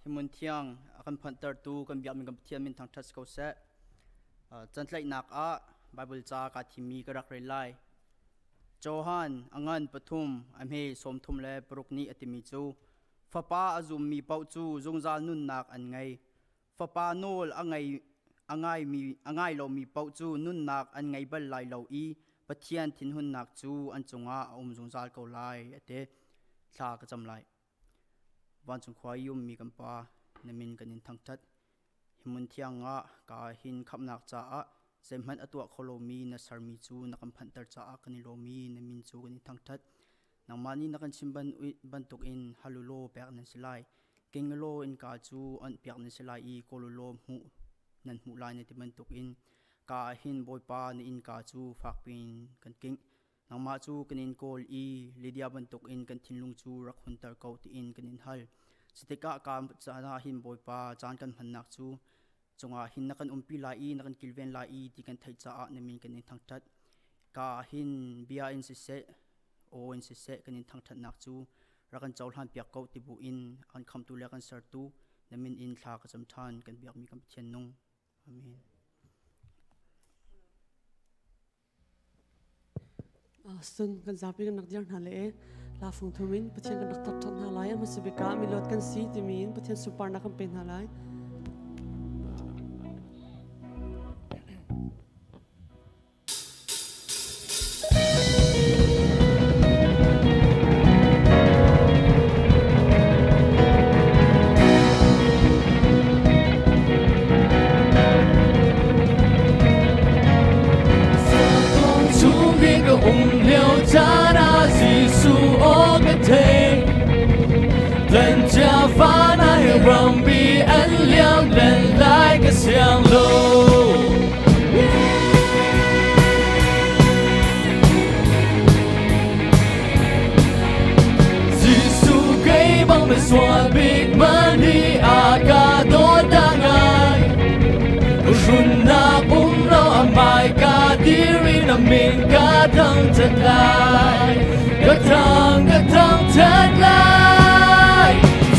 Himun thiang a kan phanhtertu kan biakmi kan Pathian min thangṭhat si ko seh. Cantlaihnak ah Bible ca kaa thimmi ka rak rel lai. Johan a ngan pathum a hme 36 nih a timi cu Fapa a zummi paoh cu zungzal nunnak an ngei. Fapa nawl a ngei a ngaimi a ngai lomi paoh cu nunnak an ngei bal lai lo i Pathian thinhunnak cu an cungah a um zungzal ko lai a ti. Thla ka cam lai. Vancung khua i ummi kan Pa, na min kan in thangṭhat. Hi hmun thiang ah ka hin khamhnak caah zeihmanh a tuah kho lomi na sermi cu na kan phanhter caah kan i lawm i na min cu kan in thangṭhat. Nangmah nih na kan chim bantukin hal u law pek nan si lai. King u law innka cu onhpiak nan si lai i kawl u law hmuh nan hmuh lai na ti bantukin ka ah hin Bawipa na innka cu fakpi in kan kingh. Nangmah cu kan in kawl i Lydia bantukin kan thinlung cu rak hunter ko tiin kan in hal. Cutikah ka caan ah hin Bawipa caan kan hmannak cu cungah hin na kan umpi lai i na kan kilven lai i ti kan theih caah na min kan in thangṭhat. Ka ah hin bia in siseh, aw in siseh kan in thangṭhatnak cu rak kan cohlan piak ko ti bu in a kan khamtu le a kan sertu na min in thla ka cam ṭhan kan biakmi kan Pathian nung. Amen. Sun kan zapi kan rak dir hna le la fung thum in Pathian kan rak tat ṭhan hna lai. A hmasa bik ah milawt kan si timi in Pathian sunparnak kan pe hna lai. Ka um lio caan ah Jesuh aw ka thei Tlancia fa na hi rambi an liam len lai ka siang lo Jesuh kei bang misual bik man hi a ka dawt ta ngai Runnak um lo a hmai ka dir in a min ka thangṭhat lai ka thang ka thangṭhat lai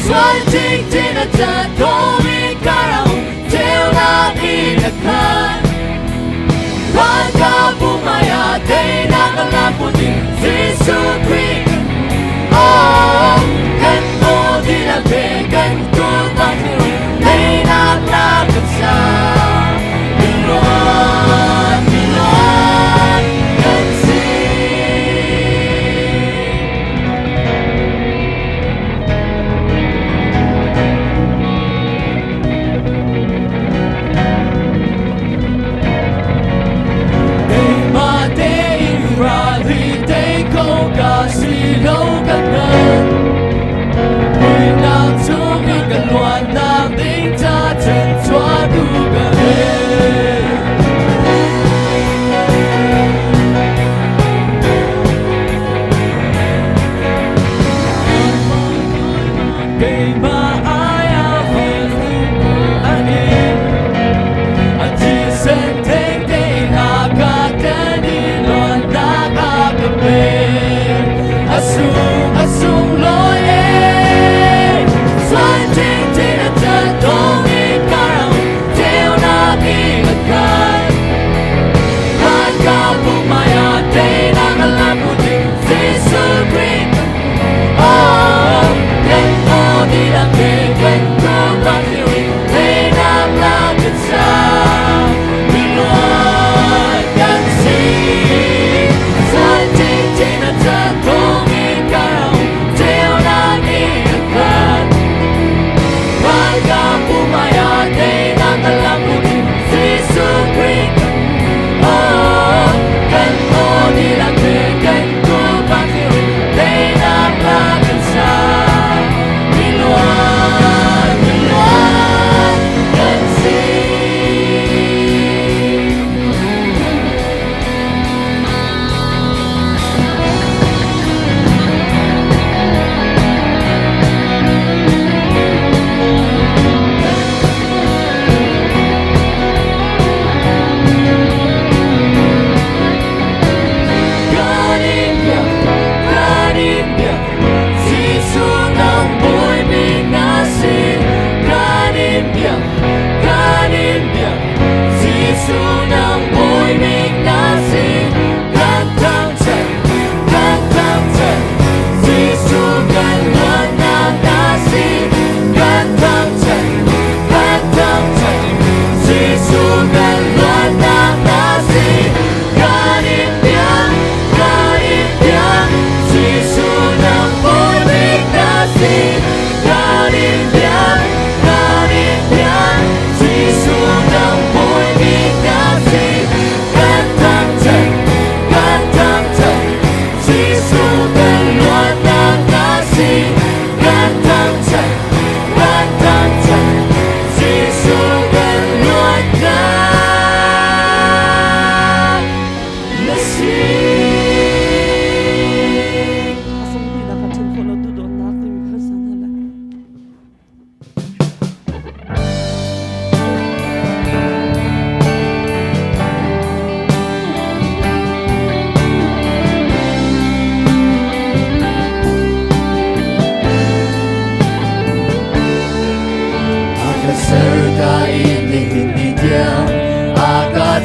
Sual chingchin a cat thomi ka ra um ceunak in a khat Vanka bumaya teinak a lak ding Jesuh Khrih Oh kan body la pe kan tu ta teinak la kan sa Milon milon kan si. Keimah tein ralri te ko ka si.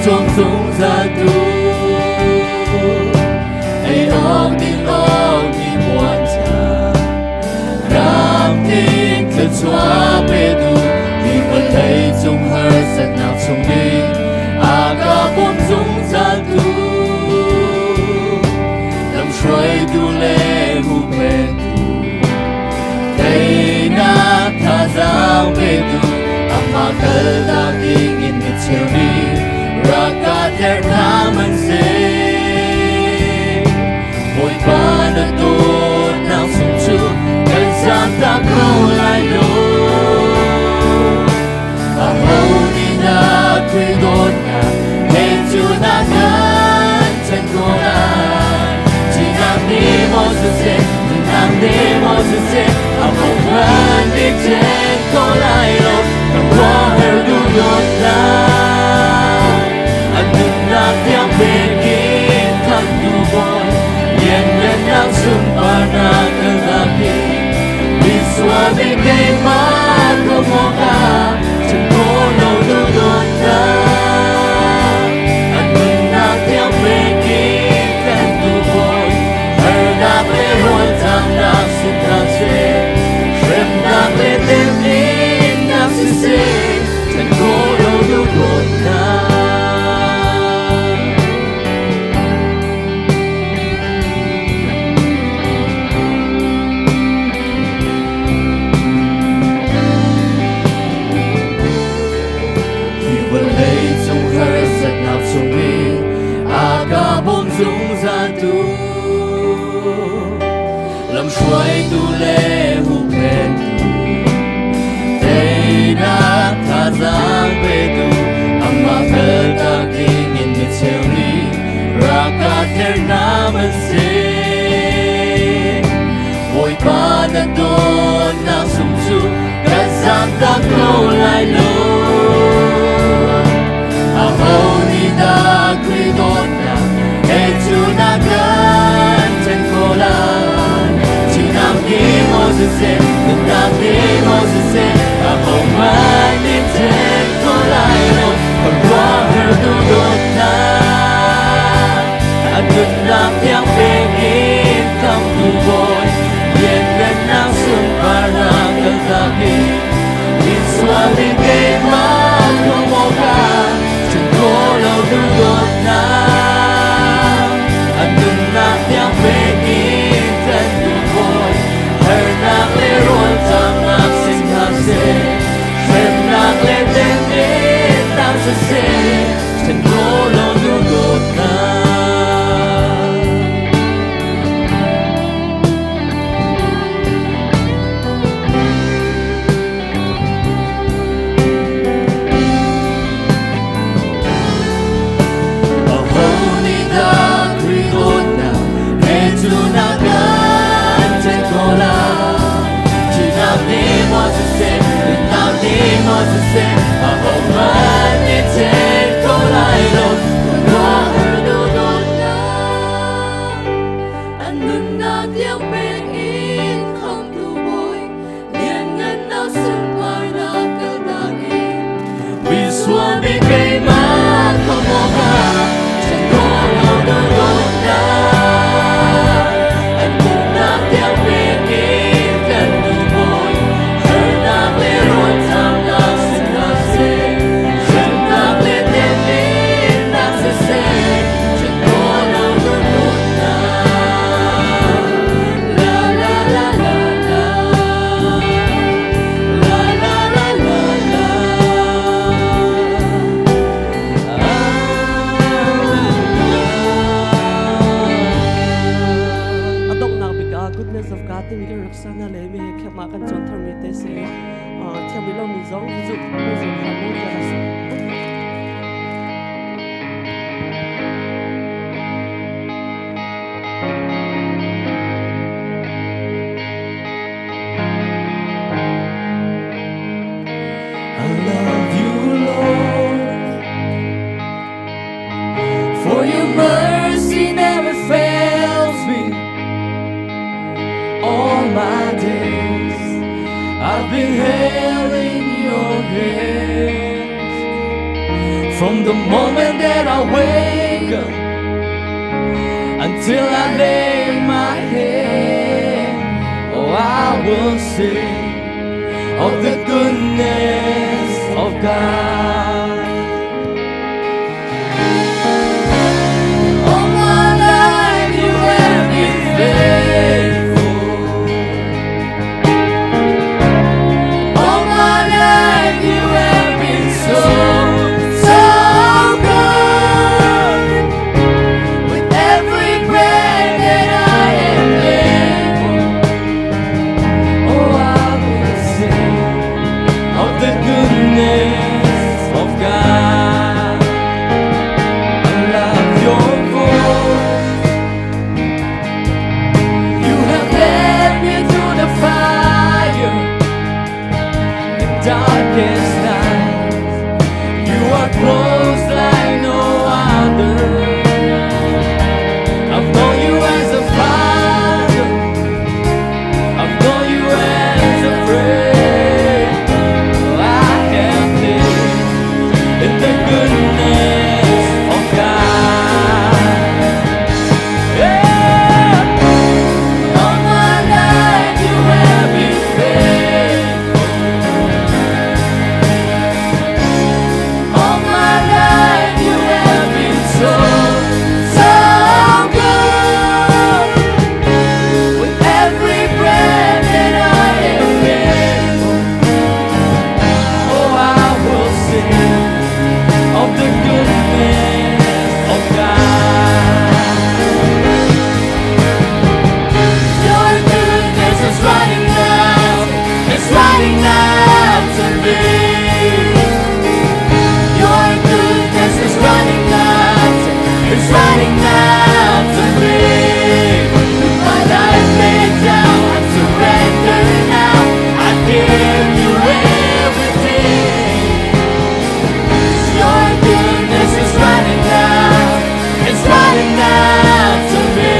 cawm zungzal tu. Ei awk ding awk ni puan ṭha, ram ting thluachuah petu, hi vawlei cung harsatnak chungin a ka bawm zungzal tu. Lamhruaitu le huhphentu, teinak thazaang petu, amah kaltak ding in mi cheu nih rak ka tlerh hna hmanhseh. Bawipa na dawtnak sung cu kan zaamtak kho lai lo. Aho nih dah Khrih dawtnak he cu na kan ṭhen ko lai? Thihnak nih maw siseh, nunnak nih maw siseh, ahohmanh nih ṭhen kho lai lo. Kan khuaher duhdawtnak, a nunnak tiang pek in khamhtu Bawi, lianngannak sunparnak kan lak i misual nih keimah khawm awkah ṭhen khawh lo duhdawtnak, a nunnak tiang pek in khamhtu Bawi, harnak le rawlṭamnak si hna seh, hremnak le temhinnak siseh, ṭhen khawh lo duhdawtnak. Hi vawlei cung harsatnak chungin a ka bawm zungzal tu, lamhruaitu le huhphentu, teinak thazaang petu, amah kaltak ding in mi cheu nih rak ka tlerh hna hmanhseh. Bawipa na dawtnak sung cu kan zaamtak kho lai lo. Aho nih dah Khrih dawtnak he cu na kan ṭhen khawh lai? Thihnak nih maw siseh, nunnak nih maw siseh, ahohmanh nih ṭhen kho lai lo. Khuaruahhar duhdawtnak, a nunnak tiang pek in khamhtu Bawi, lianngannak sunparnak kaltak in misual nih keimah khawm awkah ṭhen khawh lo duhdawtnak, a nunnak tiang pek in tlanhtu Bawi, harnak le rawlṭamnak si hna seh, hremnak le temhinnak siseh, ṭhen khawh lo duhdawtnak. Aho nih dah Khrih dawtnak he cu na kan ṭhen khawh lai? Thihnak nih maw siseh, nunnak nih maw siseh, ahohmanh nih ṭhen kho lai lo. Khuaruahhar duhdawtnak, An nunnak tiang pek in khamhtu Bawi, lianngannak sunparnak kaltak in Misual mi keimah khawm awkah ṭhen khawh lo duhdawtnak, an nunnak tiang pek in kan duh Bawi, harnak le rawlṭamnak si hna seh, hremnak le temhinnak siseh, ṭhen khawh lo duhdawtnak. La la la la la, la la la la la. A donghnak bik ah goodness of God timi kan rak sa hna le mi he khiakmah kan cawn tharmi te si. Thiam rih lomi zong zuk zuk hram mu tiah ka I love you, Lord, for your mercy never fails me. All my days I've been held in your hands. From the moment that I wake up until I lay my head, oh, I will sing of the goodness of God. All my life you have been faithful. All my life you have been so, so good. With every breath that I am able, oh, I will sing of the goodness of God. I love your voice. You have led me through the fire in darkest nights. You are close like no other. I've known you as a father. I've known you as a friend. I have lived in the goodness of God. Yeah. All my life you have been faithful. All my life you have been so, so good. With every breath that I am able, oh, I will sing of the goodness of God. Your goodness is running out, it's running after me. Your goodness is running out, it's running after me. With my life laid down, I surrender now. I give you everything. Your goodness is running out, it's running after me.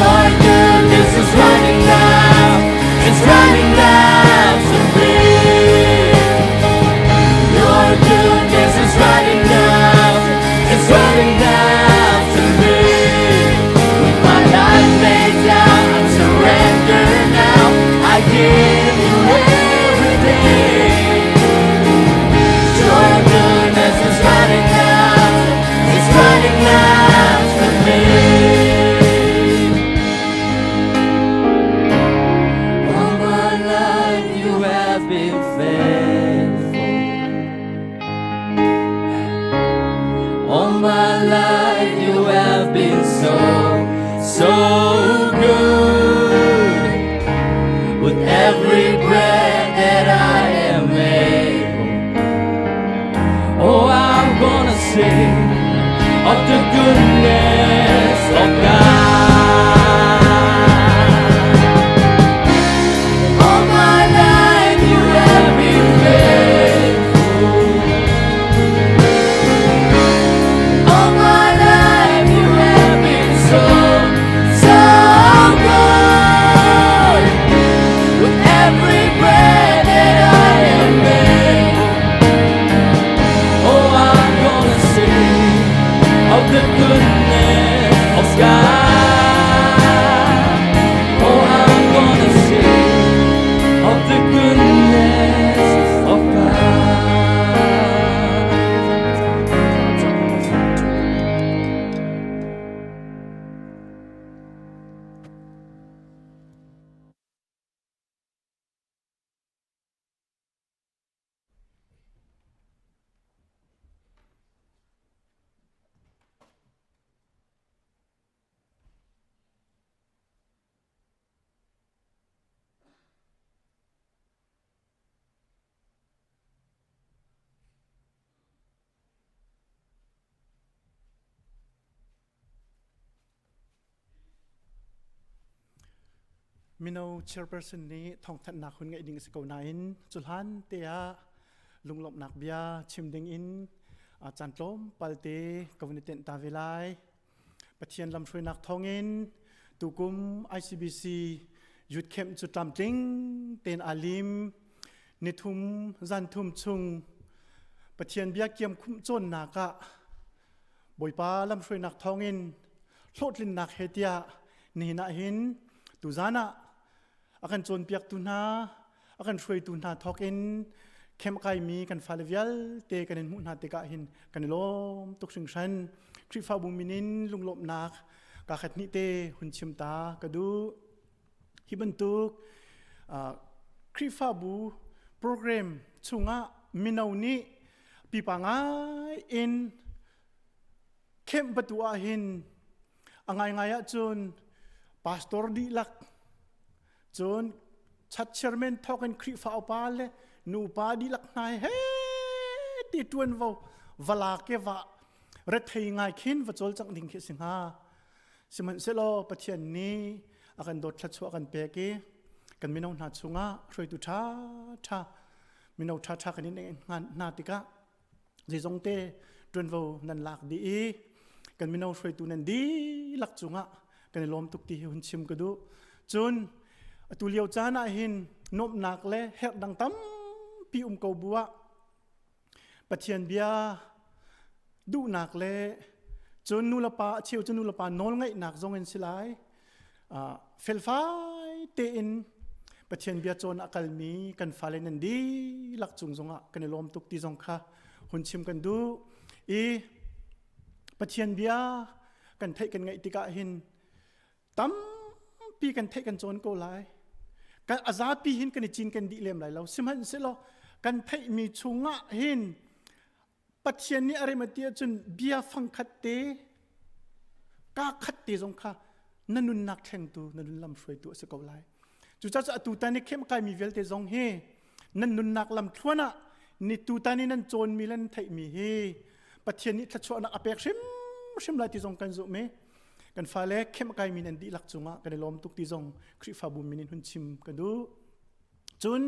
Your goodness is running out, it's running after me. Your goodness is running out, it's running after me. With my life laid down, I surrender now. I give you everything. Your goodness is running out, it's running after me. All my life you have been faithful. All my life you have been so, so good. With every breath that I am able, oh, I'm gonna sing of the goodness of God. All my life you have been faithful. All my life you have been so, so good. With every breath that I am able, oh, I'm gonna sing of the goodness of God. Oh, I'm gonna sing of the goodness of God. Mino chairperson nih thawngthanhnak hun ngeih ding a si ko nain cuhlan te ah lunglawmhnak bia chim ding in caan tlawmpal te ka vun i tenh ta ve lai. Pathian lamhruainak thawngin tukum ICBC Youth Camp cu tlamtling tein aa lim. Nithum zan thum chung. Pathian bia kiam khumh cawnnak ah Bawipa lamhruainak thawngin hlawhtlinnak he tiah nihin ah hin tuzan ah a kan cawnpiaktu hna a kan hruaitu hna thawkin khem kaimi kan fale vialte kan in hmuh hna tikah hin kan i lawm tuk hringhran. Khrihfabu min in lunglawmhnak ka khat hnih te hun chim ta ka duh. Hi bantuk Khrihfabu program chungah mino nih pipa ngai in khem batu ah hin a ngaingai ahcun pastor dihlak cun chat chairman thawk in Khrihfa upa le nupa dihlak hna he ti ṭuanvo vala ke va rethei ngai khin va cawlcangh ding khi a si hnga. Sihmanhsehlaw Pathian nih a kan dawt thluachuah kan pek i kan mino hna chungah hruaitu ṭha ṭha mino ṭha ṭha kan in hna tikah zeizong te ṭuanvo nan lak dih i kan mino hruaitu nan dihlak cungah kan i lawm tuk ti hi hun chim ka duh. Cun atu lio caan ah hin nuamhnak le herh dang tampi um ko bu ah Pathian bia duhnak le cun nulepa a cheu cu nulepa nawlngaihnak zong in si lai. Felfai tein Pathian bia cawn a kalmi kan fale nan dihlak cung zongah kan i lawm tuk ti zong kha hun chim kan duh. I Pathian bia kan theih kan ngaih tikah hin tampi kan theih kan cawn ko lai. Kan a zapi hin kan i cinken dih lem lai lo. Sihmanhsehlaw kan theihmi chungah hin Pathian nih a rem a ti ahcun bia fangkhat te kaa khat te zong kha na nunnak thlengtu na nun lam hruaitu a si ko lai. Cucaah atu tan i khem kaimi vialte zong hi nan nunnak lam thluan ah ni tutan i nan cawnmi le nan theihmi hi Pathian nih thluachuahnak a pek hrimhrim lai ti zong kan zumh i kan fale khem kaimi nan dihlak cungah kan i lawm tuk ti zong Khrihfabu min in hun chim ka duh. Cun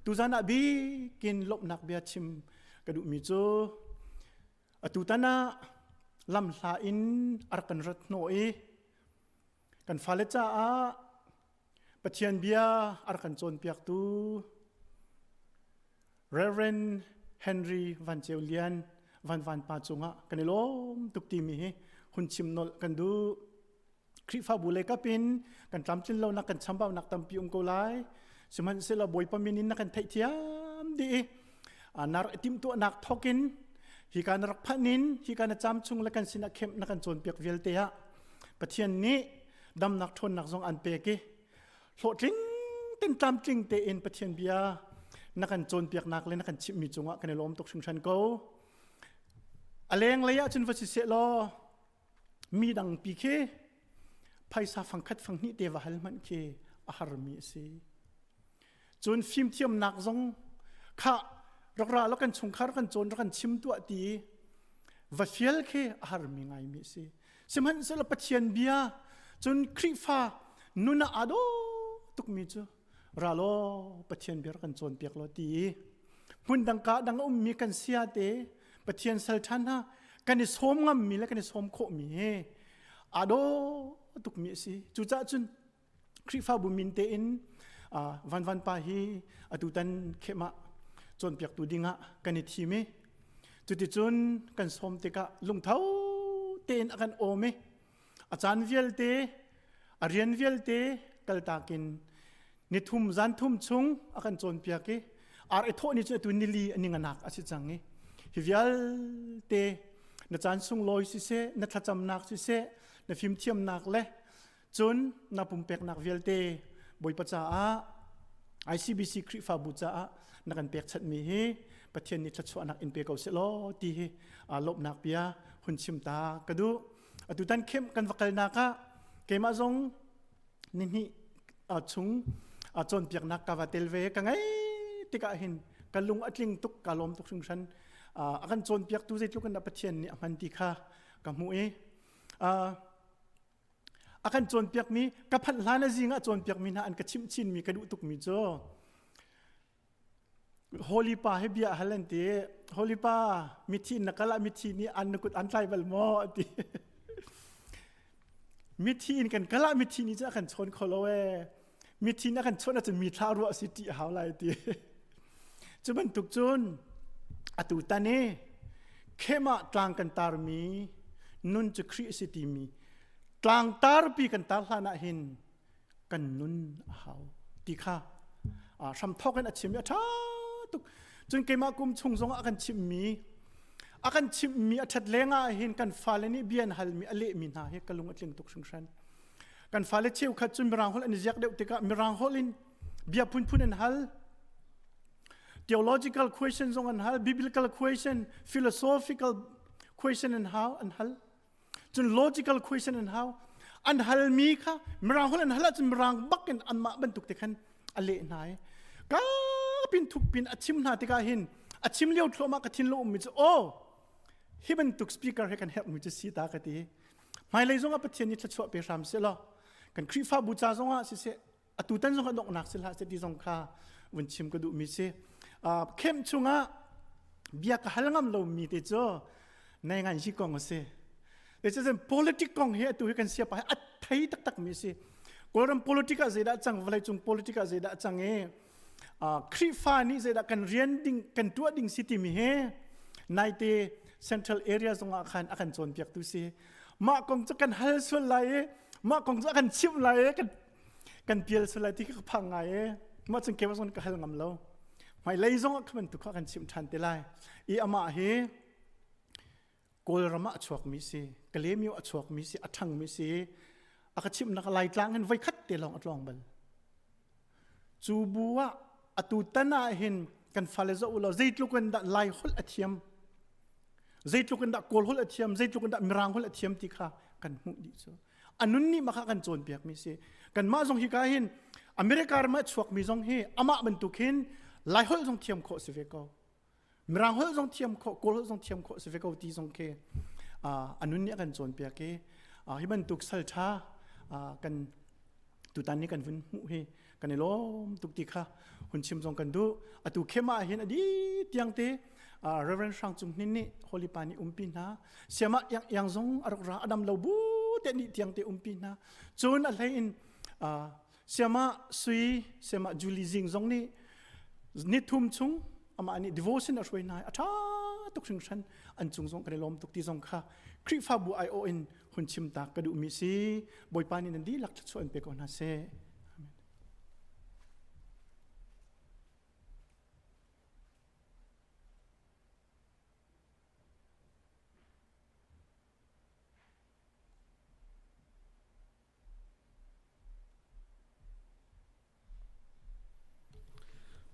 tuzan ah bikin lawmhnak bia chim ka duhmi cu atutan ah lamhla in a rak kan rat hnawh i kan fale caah Pathian bia a rak kan cawnpiaktu Reverend Henry Van Ceu Lian Van Van pa cungah kan i lawm tuk timi hi hun chim nolh kan duh. Khrihfabu lei kap in kan tlamtlin lonak kan chambaunak tampi um ko lai. Sihmanhsehlaw Bawipa min in na kan theihthiam dih i nar i timhtuahnak thawkin hika na rak phanh in hika na cam chung le kan sinah khem na kan cawnpiak vialte ah Pathian nih damnak ṭhawnnak zong an pek i hlawhtling ten tlamtling tein Pathian bia na kan cawnpiaknak le na kan chimhmi cungah kan i lawm tuk hringhran ko. A lenglei ah cun va si seh law mi dang pi khi phaisa fangkhat fanghnih te va hal hmanh khi a harmi a si. Cun fimthiamnak zong kha rak ra law kan chungkhar kan cawn rak kan chim tuah ti va fial khi a harmi ngaimi a si. Sihmanhsehlaw Pathian bia cun Khrihfa nun ah aa dawh tukmi cu ra law Pathian bia rak kan cawnpiak law ti i hmun dang ka dang a ummi kan sia te Pathian sal ṭhan hna kan i sawm ngammi le kan i sawm khawhmi hi aa dawh tukmi a si. Cucaah cun Khrihfabu min tein Van Van pa hi atutan khem ah cawnpiaktu dingah kan i thim i cuticun kan sawm tikah lungtho tein a kan awm i a caan vialte a rian vialte kaltak in nithum zan thum chung a kan cawnpiak i ar i thawh ni cu atu nili a ninganak a si cang i hi vialte na caan sunglawi siseh na thlacamnak siseh na fimthiamnak le Cun na pumpeknak vialte Bawipa caah ICBC Khrihfabu caah na kan pekchanhmi hi Pathian nih thluachuahnak in pe ko seh law ti hi lawmhnak bia hun chim ta ka duh. Atutan khem kan va kalnak ah keimah zong nihnih chung cawnpiaknak ka va tel ve ka ngei tikah hin ka lung a tling tuk ka lawm tuk hringhran a kan cawnpiaktu zeitluk in dah Pathian nih a hman ti kha ka hmuh i A kan cawnpiakmi ka phanh hlan a zing ah cawnpiakmi hna an ka chimh chinmi ka duh tukmi cu Holy pa hi bia hal an ti. Holy pa mithi na kal ah mithi nih an na kut an tlai bal maw a ti. Mithi in kan kal ah mithi nih cun a kan chawn kho lo ee. Mithi nih a kan chawn ahcun mi thla ruah si ṭih a hau lai ti. Cu bantuk cun. Atu tan i khemah tlang kan tarmi nun cu Khrih a si timi tlang tarpi kan tar hlan ah hin kan nun a hau ti kha hramthawk in a chim i a ṭha tuk. Cun keimah kum chung zong ah a kan chimhmi a kan chimhmi a ṭhat leng ah hin kan fale nih bia an halmi a lehmi hna hi ka lung a tling tuk hringhran. Kan fale cheukhat cu Mirang holh an i ziak deuh tikah Mirang holh in bia phunphun an hal. Theological question zong an hal, biblical question, philosophical question an hau an hal. Cun logical question an hau. An halmi kha Mirang holh an hal ahcun Mirang bak in anmah bantuk te khan a leh hna i ka pin thuk pin a chim hna tikah hin a chim lio thluahmah ka thinlung ummi cu oh hi bantuk speaker he kan herhmi cu si ta ka ti. Hmailei zongah Pathian nih thluachuah pe hram seh law kan Khrihfabu ca zongah siseh atutan zong a donghnak si hlah seh ti zong kha vun chim ka duhmi si. Camp chungah bia ka hal ngam lomi te cu nei ngai hi kong a si. Zeicahtiah politic kong hi atu hi kan siapa hi a thei taktak mi si. Kawlram politic ah zeidah cang, vawleicung politic ah zeidah cang i Khrihfa nih zeidah kan rian ding kan tuah ding si timi hi naite central area zongah khan a kan cawnpiaktu si. Mah kong cu kan hal sual lai i mah kong cu a kan chimh lai i kan kan pial sual lai ti ka phang ngai i mah cun keimah zong ka hal ngam lo. Hmailei zong ah kha bantuk kha kan chimh ṭhan te lai. I amah hi Kawlram ah a chuakmi si, Kalaymyo a chuakmi si, a ṭhangmi si, a ka chimhnak Laitlang in voikhat te lawng a tlawng bal. Cu bu ah atu tan ah hin kan fale zoh u law zeitluk in dah Lai holh a thiam, zeitluk in dah Kawl holh a thiam, zeitluk in dah Mirang holh a thiam ti kha kan hmuh dih cu. A nun nih mah kha kan cawnpiakmi si. Kanmah zong hi ka hin America ram ah chuakmi zong hi amah bantuk hin Lai holh zong thiam khawh si ve ko. Mirang holh zong thiam khawh, Kawl holh zong thiam khawh si ve ko ti zong khi a nun nih a kan cawnpiak i hi bantuk sal ṭha kan tutan ni kan vun hmuh hi kan i lawm tuk ti kha hun chim zong kan duh. Atu khem ah hin a di tiang te Reverend Hrang Cung Hnin nih Holy Pa nih umpi hna. Siamah yang yang zong a rak ra adam lo bu te nih tiang te umpi hna. Cun a hlei in Siamah Sui, Siamah Julie Zing zong nih ni thum chung amah nih devotion a hruai hna a ṭha tuk hringhran an cung zong kan i lawm tuk ti zong kha Khrihfabu aiawh in hun chim ta ka duhmi si Bawipa nih nan dihlak thluachuah in pe ko hna seh. Amen.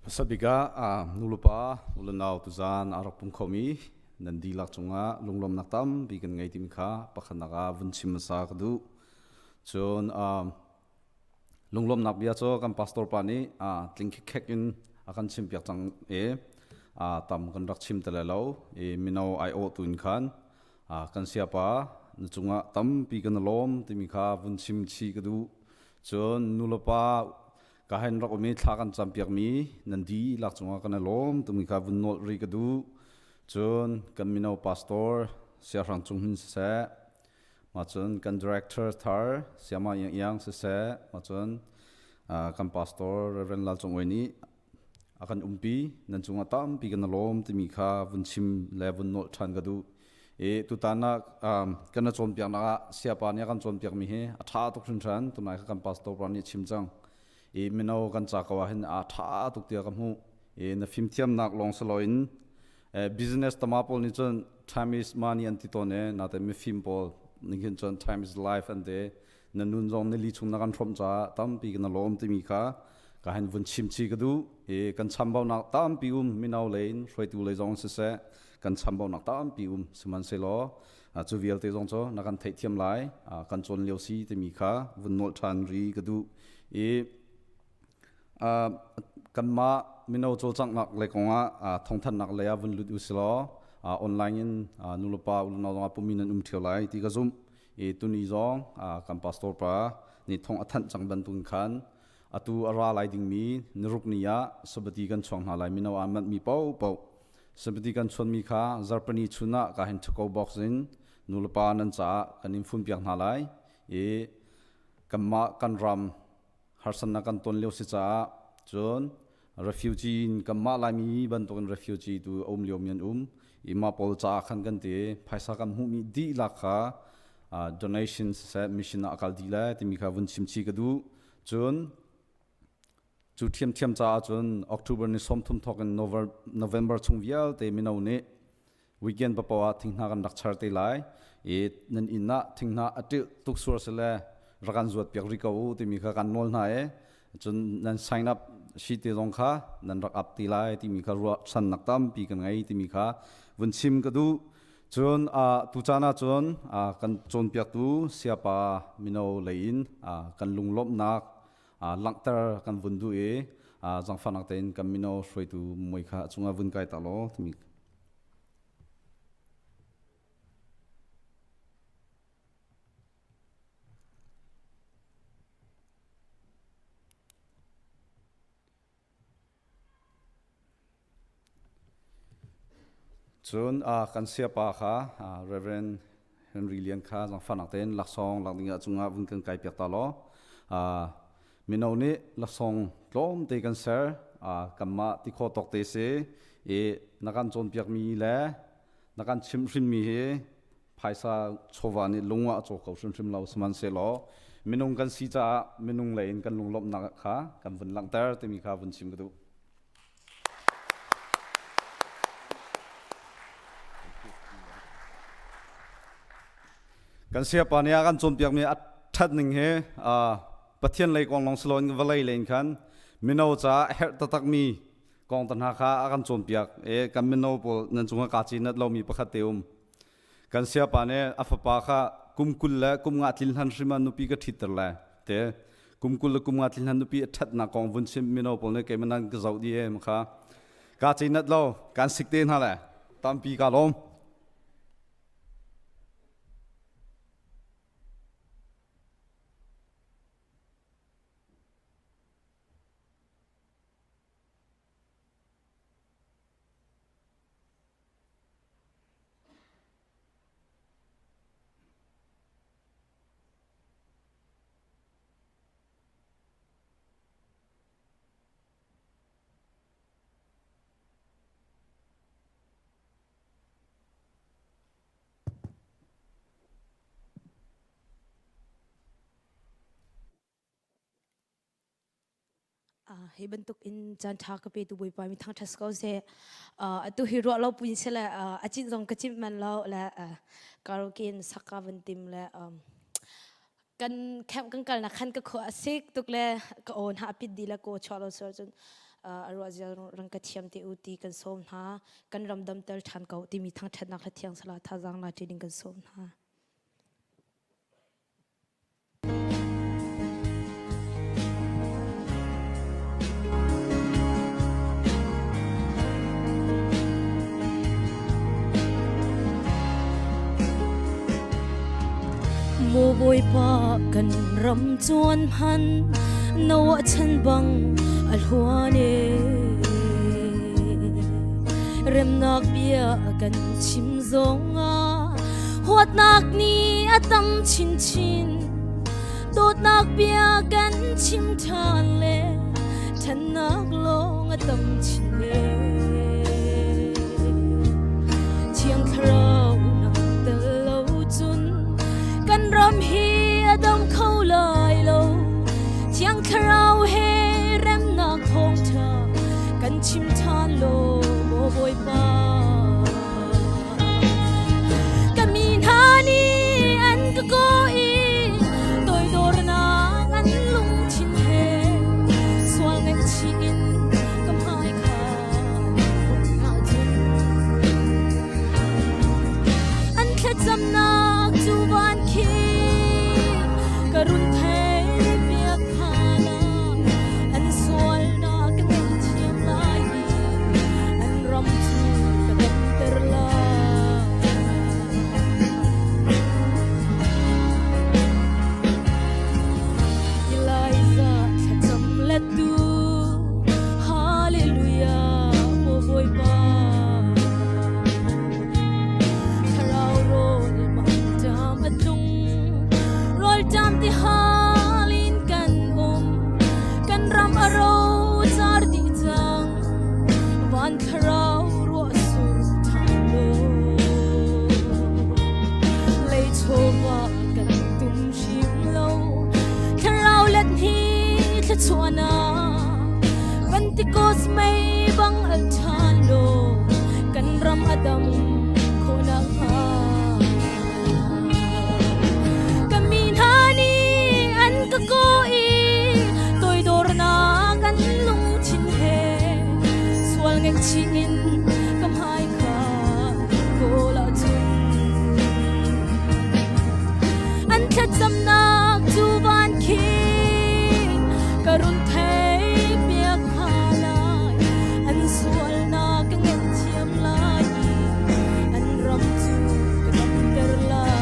Hmasa bik ah nulepa nulenau tuzaan aa rak pum khomi nan dihlak cungah lunglawmnak tampi kan ngei timi kha pakhatnak ah vun chim hmasa ka duh. Cun lunglawmnak bia cu kan pastor pa nih tling khikkhek in a kan chimpiak cang i tam kan rak chim ti lai lo i mino aiawhtu in khan Kan siapa na cungah tampi kan i lawm timi kha vun chim chih ka duh. Cun nulepa ka hen rak um i thla kan campiakmi nan dihlak cungah kan i lawm timi kha vun nolh rih ka duh. Cun kan mino pastor Siahrang Cung Hnin siseh, mah cun kan director thar Siama Iang Iang siseh, mah cun kan pastor Reverend Lal Cung Oi nih a kan umpi nan cungah tampi kan i lawm timi kha vun chim le vun nolh ṭhan ka duh i tutan ah kan na cawnpiaknak ah siapa nih a kan cawnpiakmi hi a ṭha tuk hringhran tunai kha kan pastor pa nih a chim cang i mino kan ca ko ah hin a ṭha tuk tiah ka hmuh i na fimthiamnak lawng si loin business tama pawl nih cun time is money an ti tawn e natein mifim pawl nih khin cun time is life an ti na nun zong nili chung na kan hrawmh caah tampi kan lawm timi kha ka hen vun chim chi ka duh i kan chambaunak tampi um mino lei in hruaitu lei zong siseh kan chambaunak tampi um sihmanhsehlaw cu vialte zong cu na kan theihthiam lai kan cawn lio si timi kha vun nolh ṭhan ri ka duh i kanmah mino cawlcanghnak lei kongah thawngthanhnak lei ah vun lut u silaw online in nulepa unau zong ah pumi nan um ṭheo lai ti ka zumh i tuni zong kan pastor pa nih thong a thanh cang bantukin khan atu a ra lai dingmi niruk ni ah sabati kan chuang hna lai mino aa manhmi paohpaoh sabati kan chuanmi kha zarpani chun ah ka hin thako box in nulepa nan caah kan in funpiak hna lai i kanmah kan ram harsatnak kan ton lio si caah cun. Refugee in kanmah Laimi bantukin refugee tu a um liomi an um. I mah pawl caah khan kan ti phaisa kan hmuhmi dihlak kha donation siseh mission ah a kal dih lai timi kha vun chim chih ka duh. Cun cu ṭhiamṭhiam caah cun October ni 30 thawk in November chung vialte mino nih weekend papoah ah thinghnah kan rak char te lai i nan inn ah thinghnah a ṭilh tuk sual sile rak kan zuat piak rih ko u timi kha kan nawl hna i cun nan sign up sheet te zong kha nan rak up te lai timi kha ruahchannak tampi kan ngei timi kha vun chim ka duh. Cun tucaan ah cun kan cawnpiaktu siapa mino lei in kan lunglawmhnak langhter kan vun duh i zangfahnak tein kan mino hruaitu mui kha a cungah vun kai ta law timi. Cun kan siapa kha Reverend Henry Lian kha zangfahnak tein laksawng lak ding ah cungah vun kan kai piak ta law. Mino nih laksawng tlawmte kan ser kanmah ti khawh tawk te si i na kan cawnpiakmi le na kan chimhhrinmi hi phaisa chawva nih lung ah a caw kho hrimhrim lo. Sihmanhsehlaw minung kan si caah minung lei in kan lunglawmhnak kha kan vun langhter timi kha vun chim ka duh. Kan siapa nih a kan cawnpiakmi a ṭhat ning hi Pathian lei kong lawng si loin vawlei lei in khan mino caah a herh taktakmi kong te hna kha a kan cawnpiak i kan mino pawl nan cungah kaa cinat lomi pakhat te um. Kan siapa nih a fapa kha kum 20 le kum nga tlin hlan hrim ah nupi ka ṭhitter lai te kum 20 le kum nga tlin hlan nupi a ṭhatnak kong vun chim mino pawl nih keimah nan ka zoh dih e kha kaa cinat lo kan sik te hna le tampi kaa lawm. Hi bantuk in caan ṭha ka petu Bawipa mi thangṭhat si ko seh. Atu hi ruah lo puin si le a cinh zong ka cimh man lo le karaoke in sak ka van tim le kan camp kan kalnak khan ka khua a sik tuk le ka aw hna a pit dih le kaw chuah lo sual cun a ruah zia rang ka thiam te u ti kan sawm hna. Kan ram damter ṭhan ko timi thangṭhatnak hla thiang sala thazaang la ṭi ding kan sawm hna. Maw Bawipa kan ram chuan hman no a chan bang a hluan e remnak bia kan chim zong ah huatnak nih a tam chinchin dawtnak bia kan chim ṭhan le ṭhannak lawng a tam chin le Thiang Thlarau nak tel lo cun kan ram hi a dam kho lai lo Thiang Thlarau he remnak thawngṭha kan chim ṭhan law maw Bawipa Ka mi hna nih an ka kaw i toidornak an lungthin he sual ngaihchih in ka hmai kha ahcun an thlacamnak cu van khi ka run thei piak hna an sualnak ka ngaihthiam lai i an ram cu. Ngaihchih in ka hmai kha kawl ahcun an thlacamnak cu van khi ka run thei piak hna lai. An sualnak ka ngaihthiam lai i an ram cu ka damter lai.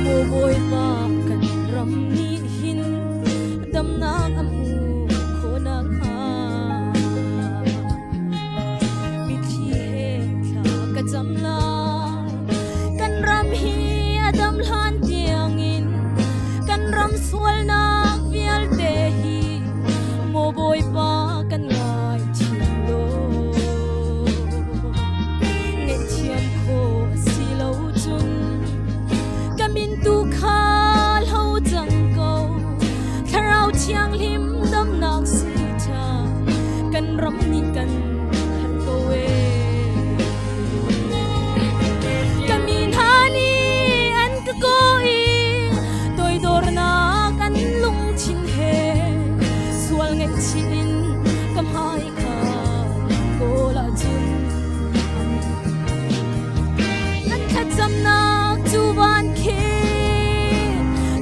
Maw Bawipa kan ram nih hin damnak a hmuh khawh nakhnga mitthli he thla ka cam lai. Kan ram hi a dam hlan tiangin kan ram sualnak vialte hi maw Bawipa kan ngaithiam law. Ngaihthiam khawh a si lo cun ka min tu kha hlo cang ko. Thlarau Thianghlim damnak si ṭha kan ram nih kan herh ko ee. Ka mi hna nih an ka kaw i toidornak an lungthin he sual ngaihchih in ka hmai kha kawl ahcun an thlacamnak cu van khi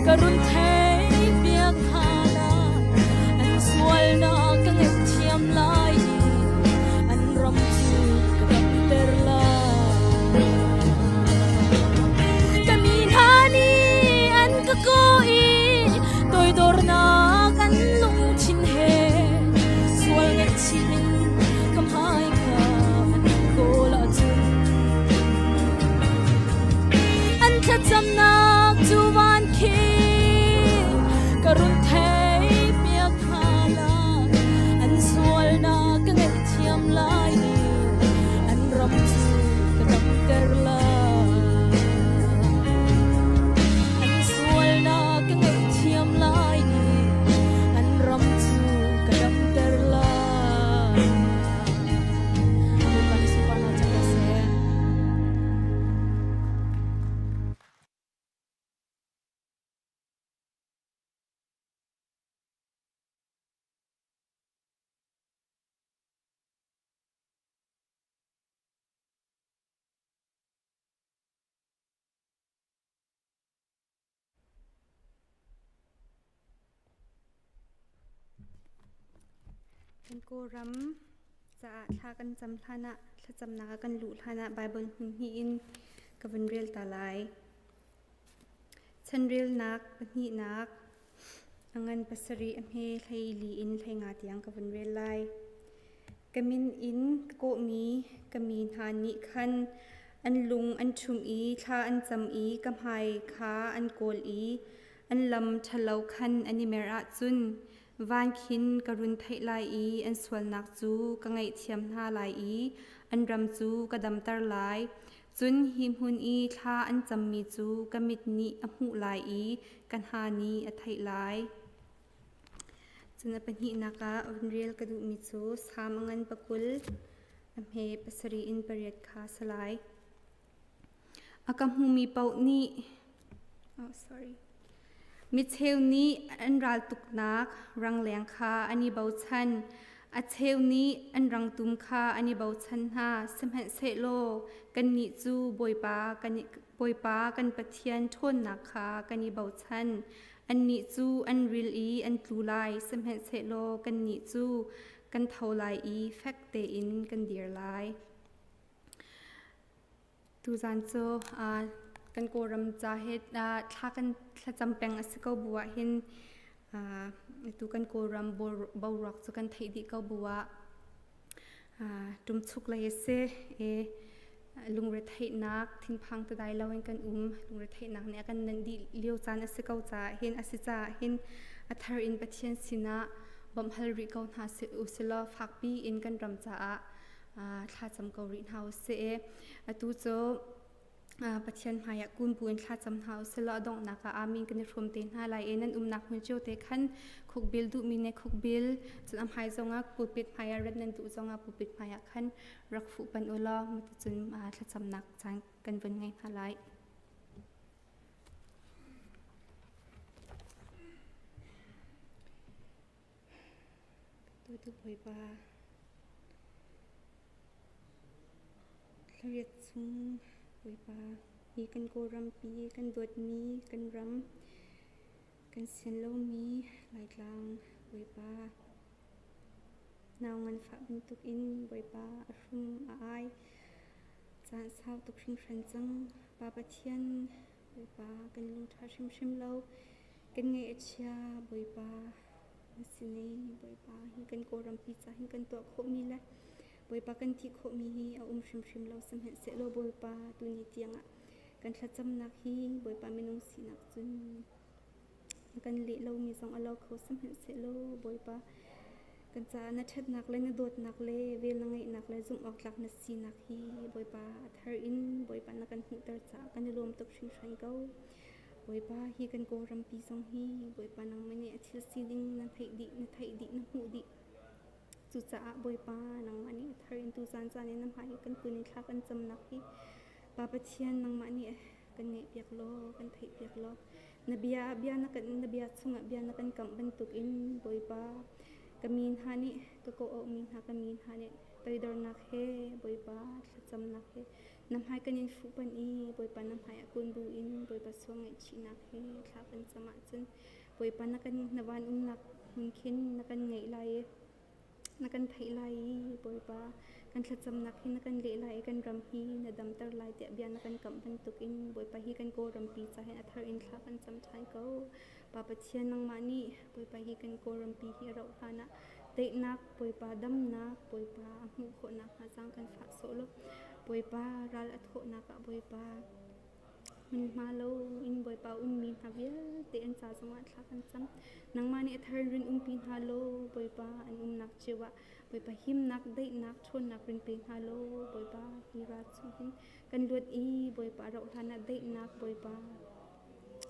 ka run thei piak hna lai. An sualnak ka ngaihthiam lai i an ram cu ka damter lai. Ka mi hna nih an ka kaw i toidornak an lungthin he sual ngaihchih in ka hmai kha an kawl ahcun an thlacamnak cu van khi ka run thei piak hna lai. An sualnak ka ngaihthiam lai i an ram cu ka damter lai. An sualnak ka ngaihthiam lai i an ram cu ka damter lai. Bawipa nih sunparnak cang ko seh. Kan Kawlram caah thla kan cam hlan ah thlacamnak ah kan luh hlan ah Baibal hmun hnih in ka vun rel ta lai. Chanrelnak pahnihnak a ngan pasarih a hme hlei li in hlei nga tiang ka vun rel lai. Ka min in ka kawhmi ka mi hna nih khan an lung an ṭhum i thla an cam i ka hmai kha an kawl i an lam ṭhalo khan an i mer ahcun van khin ka run theih lai i an sualnak cu ka ngaihthiam hna lai i an ram cu ka damter lai. Cun hi hmun i thla an cammi cu ka mit nih a hmuh lai i ka hna nih a theih lai. Cun a pahnihnak ah vun rel ka duhmi cu Salm a ngan pakul a hme pasarih in pariat kha a si lai. A ka hmumi paoh nih oh, sorry. Micheu nih an raltuknak rangleng kha an i bochan. A cheu nih an rangtum kha an i bochan hna. Sihmanhsehlaw kannih cu Bawipa kan, Bawipa kan Pathian ṭhawnnak kha kan i bochan. Annih cu an ril i an tlu lai, sihmanhsehlaw kannih cu kan tho lai i fek tein kan dir lai. Tuzan cu kan Kawlram ca he thla kan thlacam peng a si ko bu ah hin atu kan Kawlram boruak cu kan theih dih ko bu ah ṭumchuk lei a si i lungretheihnak thinphang tadai loin kan um. Lungretheihnak nih a kan nanh dih lio caan a si ko caah hin a si caah hin a thar in Pathian sinah bawmh hal rih ko hna usilaw fakpi in kan ram caah thlacam ko rih hna usih. Atu cu Pathian hmaiah kun buin thlacam hna usih law a donghnak ah amen kan i hrawm te hna lai i nan umnak hmun cio te khan khukbil duhmi nih khukbil, cun a hmai zongah pulpit hmaiah rat nan duh zongah pulpit hmaiah khan rak fuh panh u law cuticun thlacamnak caan kan vun ngei hna lai. Dawtu Bawipa, Thlariat chung Bawipa, hi kan Kawlrampi kan dawtmi kan ram, kan sian lomi Laitlang Bawipa, nau nganfah bantukin Bawipa a hrum a ai. Caan sau tuk hringhran cang. Pa Pathian, Bawipa kan lungṭha hrimhrim lo. Kan ngaih a chia, Bawipa. Na sin i Bawipa hi kan Kawlrampi ca hin kan tuah khawhmi le Bawipa kan ti khawhmi hi a um hrimhrim lo. Sihmanhsehlaw Bawipa tuni tiangah kan thlacamnak hi Bawipa minung sinak cun kan leh lomi zong a lo kho. Sihmanhsehlaw Bawipa kan caah na ṭhatnak le na dawtnak le vel na ngeihnak le zumh awk tlak na sinak hi Bawipa a thar in Bawipa na kan hmuhter caah kan i lawm tuk hringhran ko. Bawipa hi kan Kawlrampi zong hi Bawipa nangmah nih a thil sining na theih dih, na theih dih, na hmuh dih. Cucaah Bawipa nangmah nih a thar in tuzaan caan in na hmai i kan kun i thla kan camnak hi Pa Pathian nangmah nih kan ngaihpiak law, kan theihpiak law, na bia ah bia na kan na bia chungah bia na kan kamh bantukin Bawipa ka mi hna nih ka kawh-auhmi hna ka mi hna nih toidornak he Bawipa thlacamnak he Na hmai kan in fuhpanh i Bawipa na hmaiah kun buin Bawipa sual ngaihchihnak he thla kan cam ahcun Bawipa na kan na van umnak hmun khin na kan ngaih lai i na kan theih lai i Bawipa kan thlacamnak hi na kan leh lai i kan ram hi na damter lai tiah bia na kan kamh bantukin Bawipa hi kan Kawlrampi ca hin a thar in thla kan cam ṭhan ko. Pa Pathian nangmah nih Bawipa hi kan Kawlrampi hi a rauh hlan ah daihnak Bawipa damnak Bawipa a hmuh khawh nakhnga zaang kan fah sawh law Bawipa ral a thawhnak ah Bawipa hmunhma lo in Bawipa ummi hna vialte an ca zongah thla kan cam. Nangmah nih a thar in rin umpi hna law Bawipa an umnak cio ah Bawipa himnak, daihnak, ṭhawnnak rin pe hna law Bawipa hi ral chung hin kan luat i Bawipa rauh hlan ah daihnak Bawipa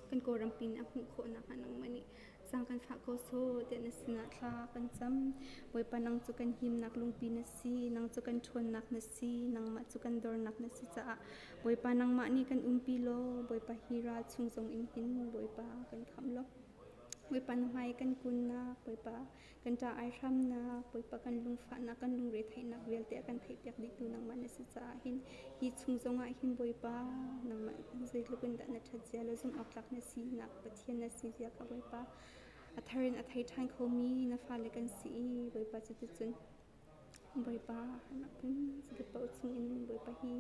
kan Kawlrampi nih a hmuh khawh nakhnga nangmah nih Sang kan fah ko sawh tiah na sinah thla kan cam. Bawipa nang cu kan himnak lungpi na si, nang cu kan ṭhawnnak na si, nangmah cu kan dornak na si caah Bawipa nangmah nih kan umpi law, Bawipa hi ral chung zong in hin Bawipa kan khamh law. Bawipa na hmai kan kunnak, Bawipa kan ṭah ai hramnak, Bawipa kan lungfahnak, kan lungretheihnak vialte a kan theihpiak dihtu nangmah na si caah hin hi chung zongah hin Bawipa nangmah zeitluk in dah na ṭhat zia le zumh awk tlak na sinak Pathian na si zia kha Bawipa a thar in a thei ṭhan khomi na fale kan si i Bawipa cuticun Bawipa harnak phun zakip paoh chungin Bawipa hi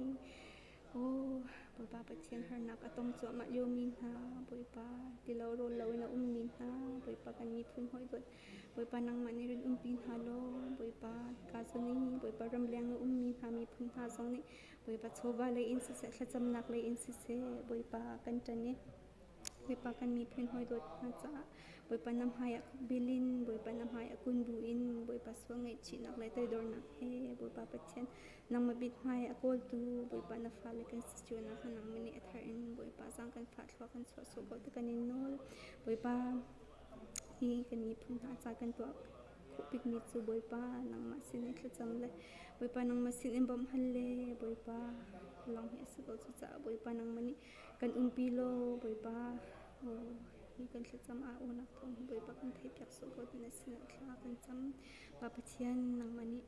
Aw Bawipa Pathian harnak a tong cuahmah liomi hna Bawipa tilo rawl loin a ummi hna Bawipa kan miphun hawi dawt Bawipa nangmah nih rin umpi hna law Bawipa hika zawn i Bawipa ramleng a ummi hna miphun hna zong nih Bawipa chawva lei in siseh thlacamnak lei in siseh Bawipa kan ṭan i Bawipa kan miphun hawi dawt hna caah Bawipa na hmaiah khukbil in Bawipa na hmaiah kun buin Bawipa sual ngaihchihnak le toidornak he Bawipa Pathian nangmah mithmai a kawltu Bawipa na fale kan si cio nakhnga nangmah nih a thar in Bawipa zaang kan fah thlua kan chuah sawh ko ti kan in nawl Bawipa hi kan miphun hna ca kan tuah khawh bikmi cu Bawipa nangmah sin i thlacam le Bawipa nangmah sin in bawmh hal le Bawipa lawng hi a si ko cucaah Bawipa nangmah nih kan umpi law Bawipa hi kan thlacam ah unak thawng hi Bawipa kan theihpiak sawh ko ti na sinah thla kan cam Pa Pathian nangmah nih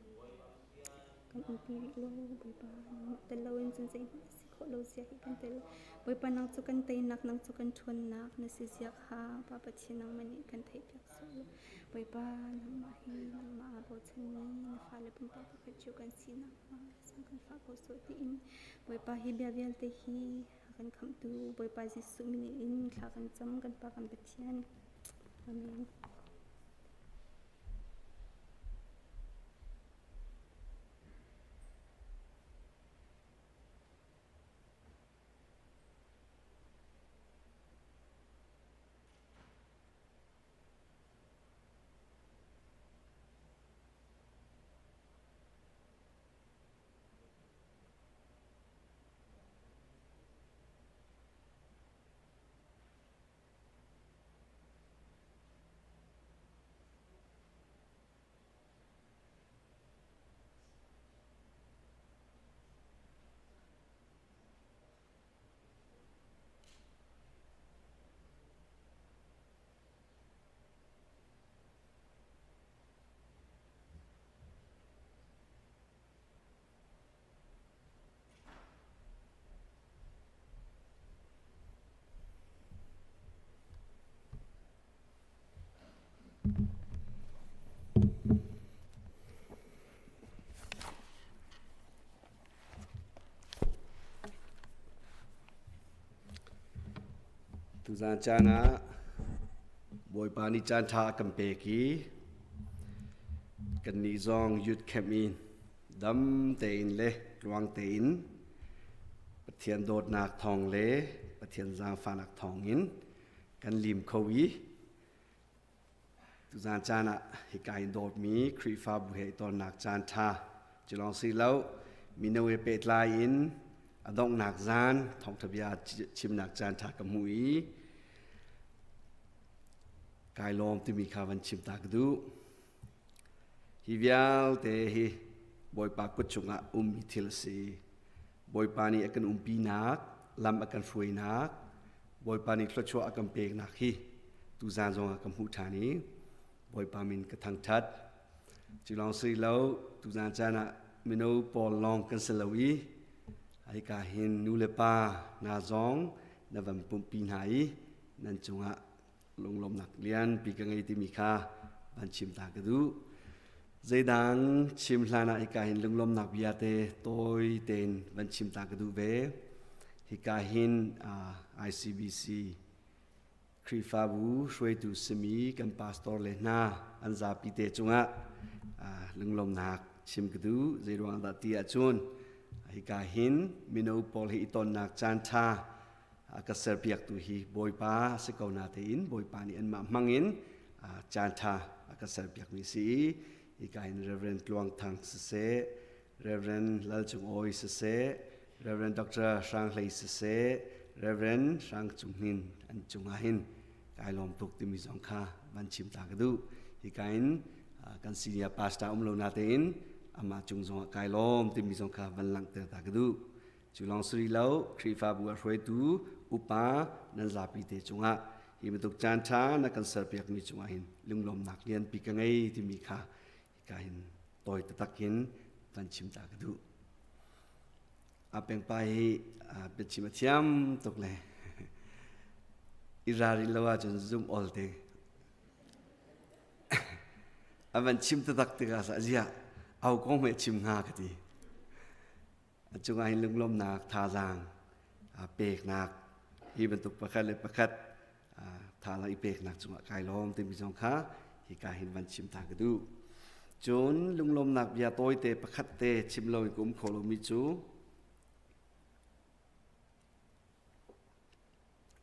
kan umpi rih law Bawipa nangmah tel loin cun zeihmanh a si khawh lo zia hi kan tel Bawipa nang cu kan teinak nang cu kan ṭhawnnak na si zia kha Pa Pathian nangmah nih kan theihpiak sawh law Bawipa nangmah hi nangmah aa bochanmi na fale pumpak pakhat cio kan si nakhnga sang kan fah ko sawh tiin Bawipa hi bia vialte hi a kan khamhtu Bawipa Jesuh min in thla kan cam kan Pa kan Pathian. Amen. Tuzaan caan ah Bawipa nih caan ṭha a kan pek i kannih zong youth camp in dam tein le tluang tein Pathian dawtnak thawng le Pathian zaangfahnak thawngin kan lim kho i Tuzaan caan ah hika in dawtmi Khrihfabu he i tonnak caan ṭha cu lawng si lo mino he pehtlai in a donghnak zaan thawngṭha bia chimnak caan ṭha ka hmu i kai lawm timi kha van chim ta ka duh. Hi vialte hi Bawipa kut chungah ummi thil a si. Bawipa nih a kan umpinak, lam a kan hruainak, Bawipa nih thluachuah a kan peknak hi tuzaan zongah ka hmuh ṭhan i Bawipa min ka thangṭhat. Cu lawng si lo, tuzaan caan ah mino pawl lawng kan si lo i hika hin nu le pa hna zong na van pumhpi hna i nan cungah lunglawmhnak lianpi ka ngei timi kha van chim ta ka duh. Zeidang chim hlan ah hika hin lunglawmhnak bia te tawi tein van chim ta ka duh ve. Hika hin ICBC Khrihfabu hruaitu simi kan pastor le hna an zapi te cungah lunglawmhnak chim ka duh. Zeiruang dah ti ahcun hika hin mino pawl hi i tonnak caan ṭha a ka serpiaktu hi Bawipa a si ko na tein Bawipa nih anmah hmangin caan ṭha a ka serpiakmi si i hika hin Reverend Tluang Thang siseh Reverend Lal Cung Awi siseh Reverend Dr. Hrang Hlei siseh Reverend Hrang Cung Hnin an cungah hin kai lawm tuk timi zong kha van chim ta ka duh hika in kan senior pastor um lo na tein amah cung zongah kai lawm timi zong kha van langhter ta ka duh Cu lawng si rih lo, Khrihfabu a hruaitu upa nan zapi te cungah hi bantuk caan ṭha na kan serpiakmi cungah hin lunglawmnak lianpi ka ngei timi kha hika hin tawi taktak in van chim ta ka duh. A pengpa hi biachim a thiam tuk le i ralrin lo ahcun zum ol te a van chim taktak tikah ziah au kong hme chim hnga ka ti. A cungah hin lunglawmhnak thazaang peknak hi bantuk pakhat le pakhat thazaang i peknak cungah kai lawm timi zong kha hika hin van chim ta ka duh. Cun lunglawmhnak bia tawite pakhat te chim loin ka um kho lomi cu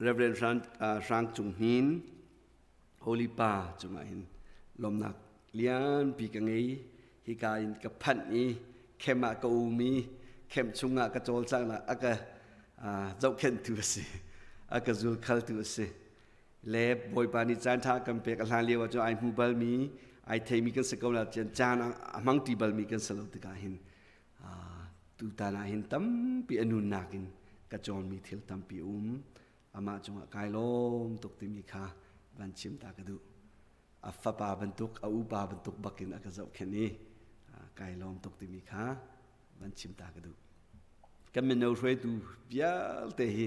Reverend Hrang Cung Hnin Holy Pa cungah hin lawmnak lianpi ka ngei. Hika in ka phanh i khem ah ka um i khem chungah ka cawlcanghnak a ka zohkhenhtu a si. A ka zulkhaltu a si. Le Bawipa nih caan ṭha kan pek a hlan lio ah cun ai hmu balmi, ai theimi kan si ko la caan a hmangṭi balmi kan si lo tikah hin tutan ah hin tampi a nunnak in ka cawnmi thil tampi um amah cungah kai lawm tuk timi kha van chim ta ka duh a fapa bantuk a upa bantuk bakin a ka zohkhenh i kai lawm tuk timi kha van chim ta ka duh kan mino hruaitu vialte hi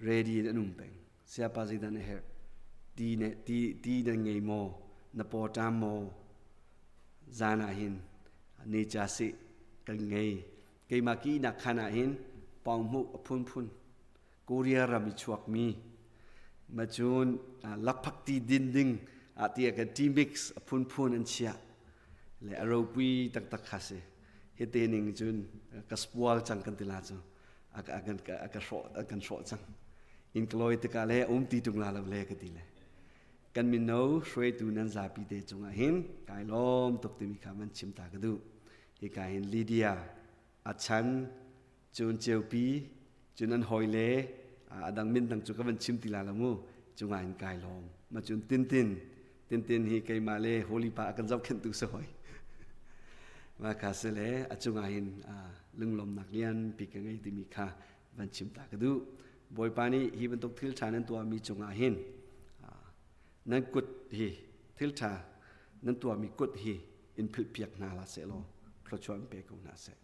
ready in an um peng siapa zeidah na herh ti ne ti ti nan ngei maw na paw ṭam maw zan ah hin ni cha si kan ngei keimah ki nak khan ah hin pawng hmuh a phunphun Korea ram i chuakmi macun lakphak ti din ding ah ti kan tea mix a phunphun an chiah le a ropui taktak kha si hite ning cun ka spual cang kan ti la cu a kan a ka hrawh a kan hrawh cang in kloi tikah le um ti tung la lo le ka ti le kan mino hruaitu nan zapi te cungah hin kai lawm tuk timi kha man chim ta ka duh hika hin Lydia a chan cun ceupi cun an hawi le a dang min dang cu ka van chim ti la lo mu cungah hin kai lawm ma cun tintin tintin hi keimah le holy pa a kan zohkhenhtu si hoi ma kha si le a cungah hin lunglawmnak lianpi ka ngei timi kha van chim ta ka duh bawipa nih hi bantuk thil ṭha nan tuahmi cungah hin nan kut hi thil ṭha nan tuahmi kut hi in philhpiak hna hlah seh law thluachuah in pe ko hna seh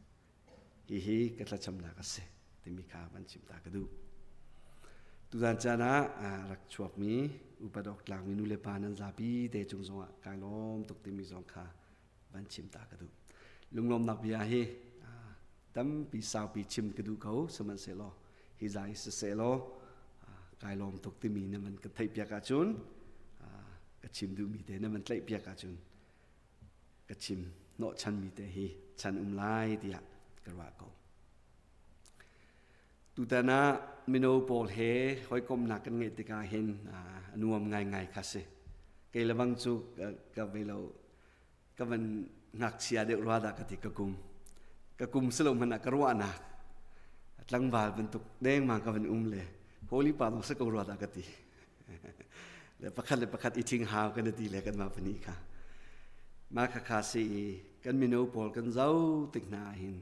hihi ka thlacamnak a si timi kha van chim ta ka duh. Tuzan caan ah rak chuakmi upat awk tlakmi nu le pa nan zapi te cung zongah kai lawm tuk timi zong kha van chim ta ka duh. Lunglawmnak bia hi tampi saupi chim ka duh ko sihmanhsehlaw hi za hi sisehlaw kai lawm tuk timi na van ka theih piak ahcun ka chim duhmi te na van tlaih piak ahcun ka chim hnawhchanmi te hi chan um lai tiah ka ruah ko. Tutan ah mino pawl he hawikomhnak kan ngeih tikah hin a nuam ngaingai kha si. Kei le bang cu ka ve lo ka van ngakchia deuh rua dah ka ti ka kum. Ka kum si lo hmanh ah ka ruahnak tlangval bantuk dengmang ka van um le holy pa dong si ko rua dah ka ti. Le pakhat le pakhat i thing hau kan ti le kan mah pahnih kha. Mah kha kha si i kan mino pawl kan zoh tik hna ah hin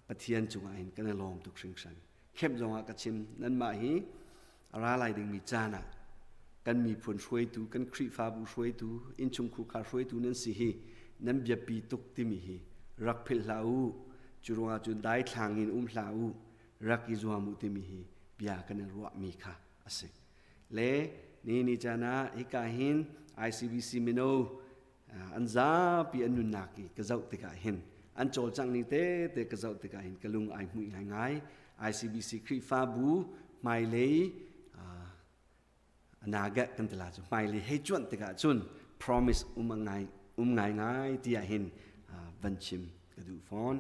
Pathian cungah hin kan i lawm tuk hringhran. Khemh zongah ka chim, nanmah hi a ra lai dingmi caan ah kan miphun hruaitu, kan Khrihfabu hruaitu, innchungkhar hruaitu nan si hi nan biapi tuk timi hi rak philh hlah u. Cu ruangah cun daithlang in um hlah u, rak i zuam u timi hi bia kan i ruahmi kha a si. Le ni ni caan ah hika hin ICBC mino an zapi an nunnak i ka zoh tikah hin an cawlcangh ning tete ka zoh tikah hin ka lung ai hmuih ngaingai. ICBC Khrihfabu hmailei anaga kan tila cu hmailei hei cuanh tikah cun promise um ngai um ngaingai tiah hin van chim ka duh fawn.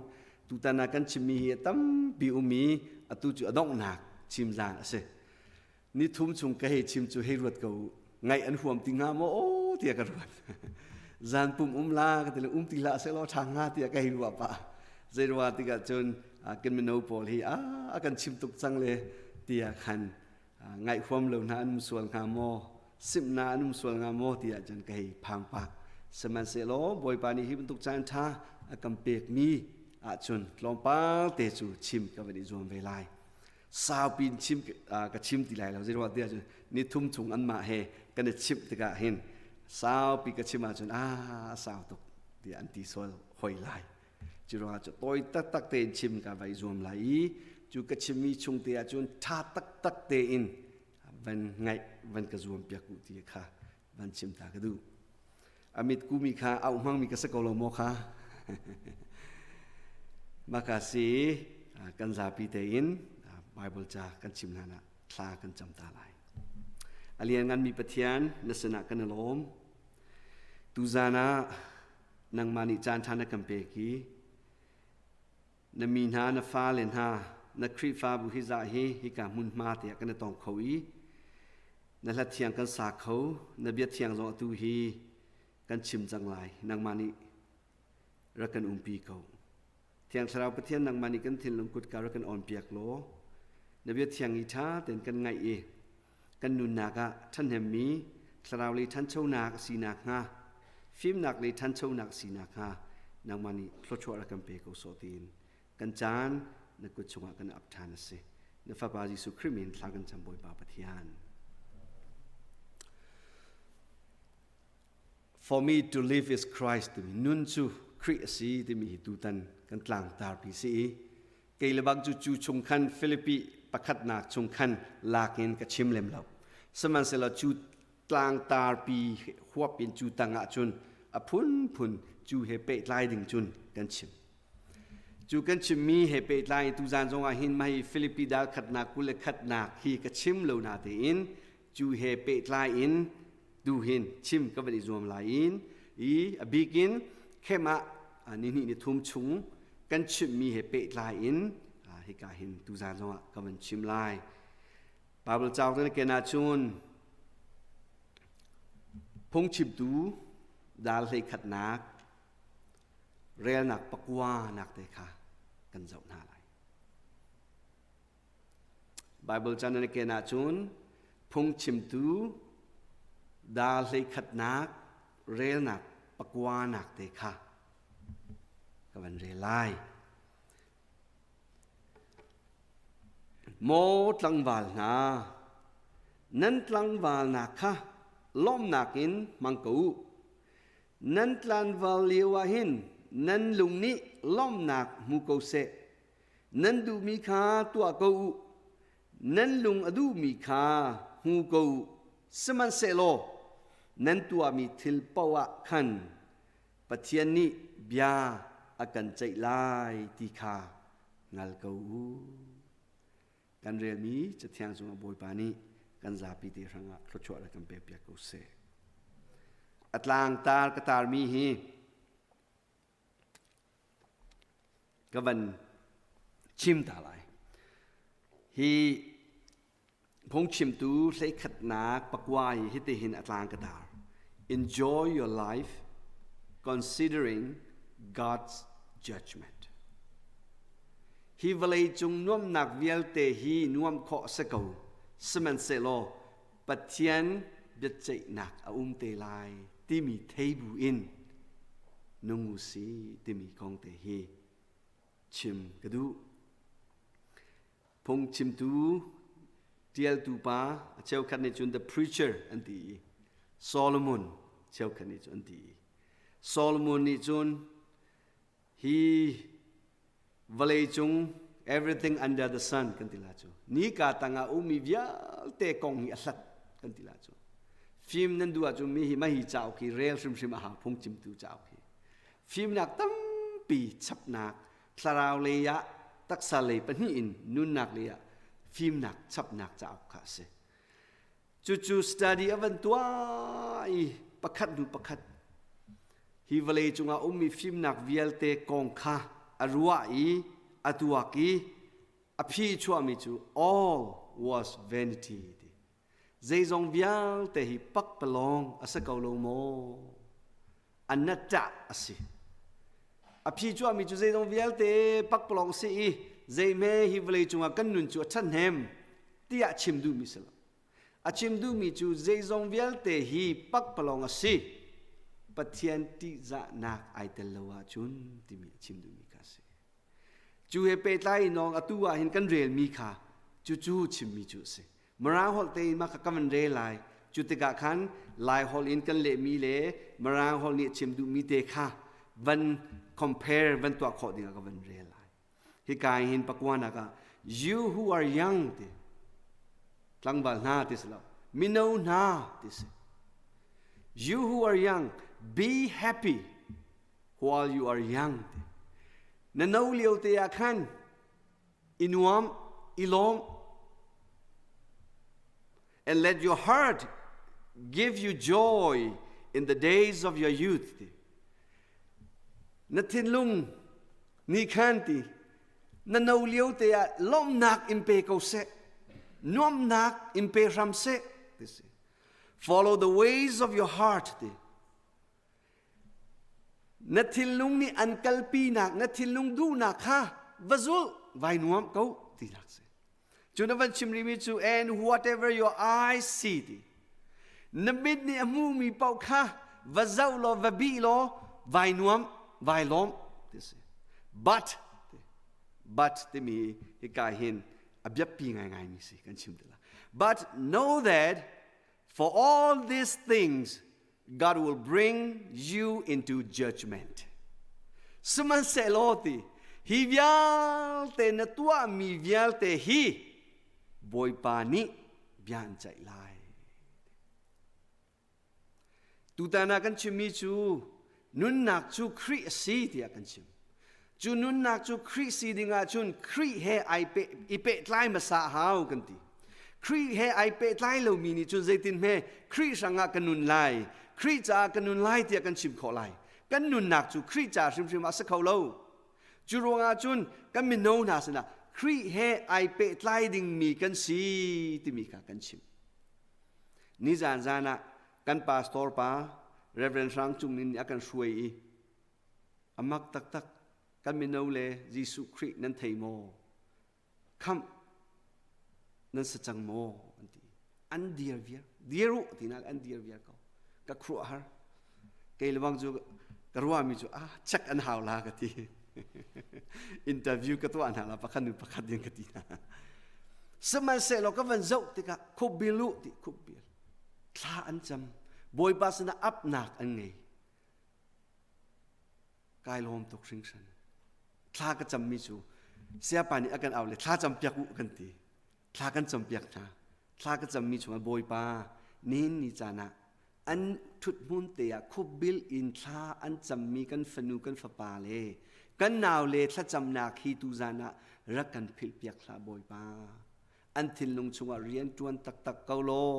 Tutan ah kan chimmi hi a tampi um i atu cu a donghnak chim zan a si. Ni thum chung ka hei chim cu hei ruat ko ngaih an huam ti hnga maw aw tiah ka ruat. Zan pum um la ka ti le um ti hlah sehlaw ṭha hnga tiah ka hei ruah pah. Zei rua tikah cun kan mino pawl hi a kan chim tuk cang le tiah khan ngaih huam lo hna an um sual hnga maw simh na an um sual hnga maw tiah cun ka hei phang pah. Sihmanhsehlaw Bawipa nih hi bantuk caan ṭha a kan pekmi ahcun tlawmpal te cu chim ka van i zuam ve lai. Saupi in chim ka chim ti lai lo. Zeiruang tiah cun ni thum chung anmah he kan i chimh tikah hin saupi ka chim ahcun a sau tuk tiah an ti sual hoi lai. Cu ruangah cu tawi taktak tein chim ka vai zuam lai i cu ka chimmi chung te ahcun ṭha taktak tein van ngaih van ka zuam piak u ti kha van chim ta ka duh. Amit kumi kha auh hmangmi ka si ko lo maw kha? Maka si kan zapi tein Bible ca kan chim hlan ah thla kan cam ta lai. A liannganmi Pathian na sinah kan i lawm. Tuzan ah nangmah nih caan ṭha na kan pek i na mi hna na fale hna na Khrihfabu hi zah hi hika hmunhma te ah kan i tong kho i na hla thiang kan sa kho, na bia thiang zong atu hi kan chim cang lai. Nangmah nih rak kan umpi ko. Thiang Thlarau Pathian nangmah nih kan thinlung kutka rak kan on piak law na bia thiang i ṭha tein kan ngaih i kan nunnak ah ṭhahnemmi thlarau lei ṭhanchonak a si nakhnga fimnak lei ṭhanchonak a si nakhnga nangmah nih thluachuah rak kan pe ko sawh tiin kan caan na kut chungah kan ap ṭhan a si. Na Fapa Jesuh Khrih min thla kan cam Bawipa Pathian. For me to live is Christ timi nun cu Khrih a si timi hi tutan kan tlangtarpi si i kei le bang cu cu chung khan Filipi pakhatnak chung khan lak in ka chim lem lo. Sihmanhsehlaw cu tlangtarpi huap in cu tang ah cun a phunphun cu he pehtlai ding cun kan chim. Cu kan chimmi he pehtlai in tuzan zong ah hin mah hi Filipi dal khatnak 21nak hi ka chim lo na tein cu he pehtlai in tu hin chim ka van i zuam lai in i a bik in khem ah ni hnih ni thum chung kan chimmi he pehtlai in hika hin tuzan zongah ka van chim lai. Bible cauk na ken ahcun phungchimtu dal hlei khatnak relnak pakua nak te kha kan zoh hna lai. Bible chan na ken ahcun phungchimtu dal hlei khatnak relnak pakuanak te kha ka van rel lai. Maw tlangval hna, nan tlangvalnak kha lawmhnak in hmang ko u. Nan tlanval lio ah hin nan lung nih lawmhnak hmu ko seh. Nan duhmi kha tuah ko u. Nan lung a duhmi kha hmu ko u, sihmanhsehlaw nan tuahmi thil paoh ah khan Pathian nih bia a kan ceih lai ti kha hngal ko u. Kan relmi Cathiang cungah Bawipa nih kan zapi te hrangah thluachuah le kan pekpiak ko seh. A tlangtar ka tarmi hi ka van chim ta lai. Hi phungchimtu hleikhatnak pakua hi hitihin a tlang ka tar. Enjoy your life considering God's judgment. Hi vawlei cung nuamnak vialte hi nuam khawh si ko. Sihmanhsehlaw Pathian biaceihnak a um te lai timi thei bu in nung u si timi kong te hi chim ka duh. Phungchimtu tialtu pa a cheukhat nih cun the preacher an ti i Solomon cheukhat nih cun an ti i Solomon nih cun hi vawlei cung everything under the sun kan ti la cu nika tangah ummi vialte kong hi a hlat kan ti la cu fim nan duh ahcun mi hi mahi cauk hi rel hrimhrim a hau phungchimtu cauk hi fimnak tampi chapnak thlarau lei ah taksa lei pahnih in nunnak lei ah fimnak chapnak cauk kha a si Cucu study a van tuah i pakhat hnu pakhat hi vawlei cungah ummi fimnak vialte kong kha a ruah i a tuak i a phi chuahmi cu all was vanity ti. Zeizong vialte hi pakpalawng a si ko lo maw? Anatta a si. A phi chuahmi cu zeizong vialte pakpalawng si i zeihme hi vawlei cungah kan nun cu a ṭhahnem tiah chim duhmi si lo. A chim duhmi cu zeizong vialte hi pakpalawng a si. Pathian ṭihzahnak ai tel lo ahcun timi a chim duhmi kha a si. Cu he pehtlai in atu ah hin kan relmi kha cucu chimmi cu a si. Mirang holh tein mah kha ka van rel lai. Cu tikah khan Lai holh in kan lehmi le Mirang holh nih a chim duhmi te kha van compare van tuah khawh dingah ka van rel lai. Hika hin pakuanak ah you who are young ti tlangval hna ti si lo mino hna ti si. You who are young be happy while you are young ti. Na no lio te ah khan i nuam, i lawm. And let your heart give you joy in the days of your youth. Na thinlung ni khan ti na no lio te ah lawmhnak in pe ko seh nuamnak in pe hram seh ti si follow the ways of your heart ti Na thinlung nih an kalpinak, na thinlung duhnak kha va zul, vai nuam ko tinak si. Cu na van chim rihmi cu and whatever your eyes see ti. Na mit nih a hmuhmi paoh kha va zoh law va bih law vai nuam, vai lawm ti si. But but timi hika hin a biapi ngaingaimi si kan chim ti la. But know that for all these things God will bring you into judgment. Sihmanhsehlaw ti hi vialte na tuahmi vialte hi Bawipa nih bia an ceih lai. Tutan ah kan chimmi cu nunnak cu Khrih a si tiah kan chim. Cu nunnak cu Khrih si ding ahcun Khrih he ai pe, i pehtlai hmasa a hau kan ti. Khrih he ai pehtlai lomi nih cun zeitin hme Khrih hrangah ka nun lai, Khrih caah ka nun lai tiah kan chim khawh lai. Kan nunnak cu Khrih ca hrimhrim ah si kho lo. Cu ruangah cun kan mino hna sinah Khrih he ai pehtlai dingmi kan si timi kha kan chim. Nizan zan ah kan pastor pa Reverend Hrang Cung nih a kan hruai i A mak taktak. Kan mino le Jesuh Khrih nan thei maw? Khamh nan si cang maw? An ti. An dir viar. Dir u tinak an dir viar ko. Ka khuaruahhar. Kei lebang cu ka ruahmi cu ah check an hau la ka ti. Interview ka tuah hna la pakhat nu pakhat din ka ti hna. Sihmanhsehlaw ka van zoh tikah khupbil u ti khupbil. Thla an cam. Bawipa sinah apnak an ngei. Kai lawm tuk hringhran. Thla ka cammi cu sayapa nih a kan au le thla cam piak u kan ti. Thla kan campiak hna. Thla ka cammi chungah Bawipa nihin ni caan ah an ṭhuthmun te ah khupbil in thla an cammi kan fanu kan fapa le kan nau le thlacamnak hi tuzan ah rak kan philhpiak hlah Bawipa. An thinlung chungah rian ṭuan taktak ko law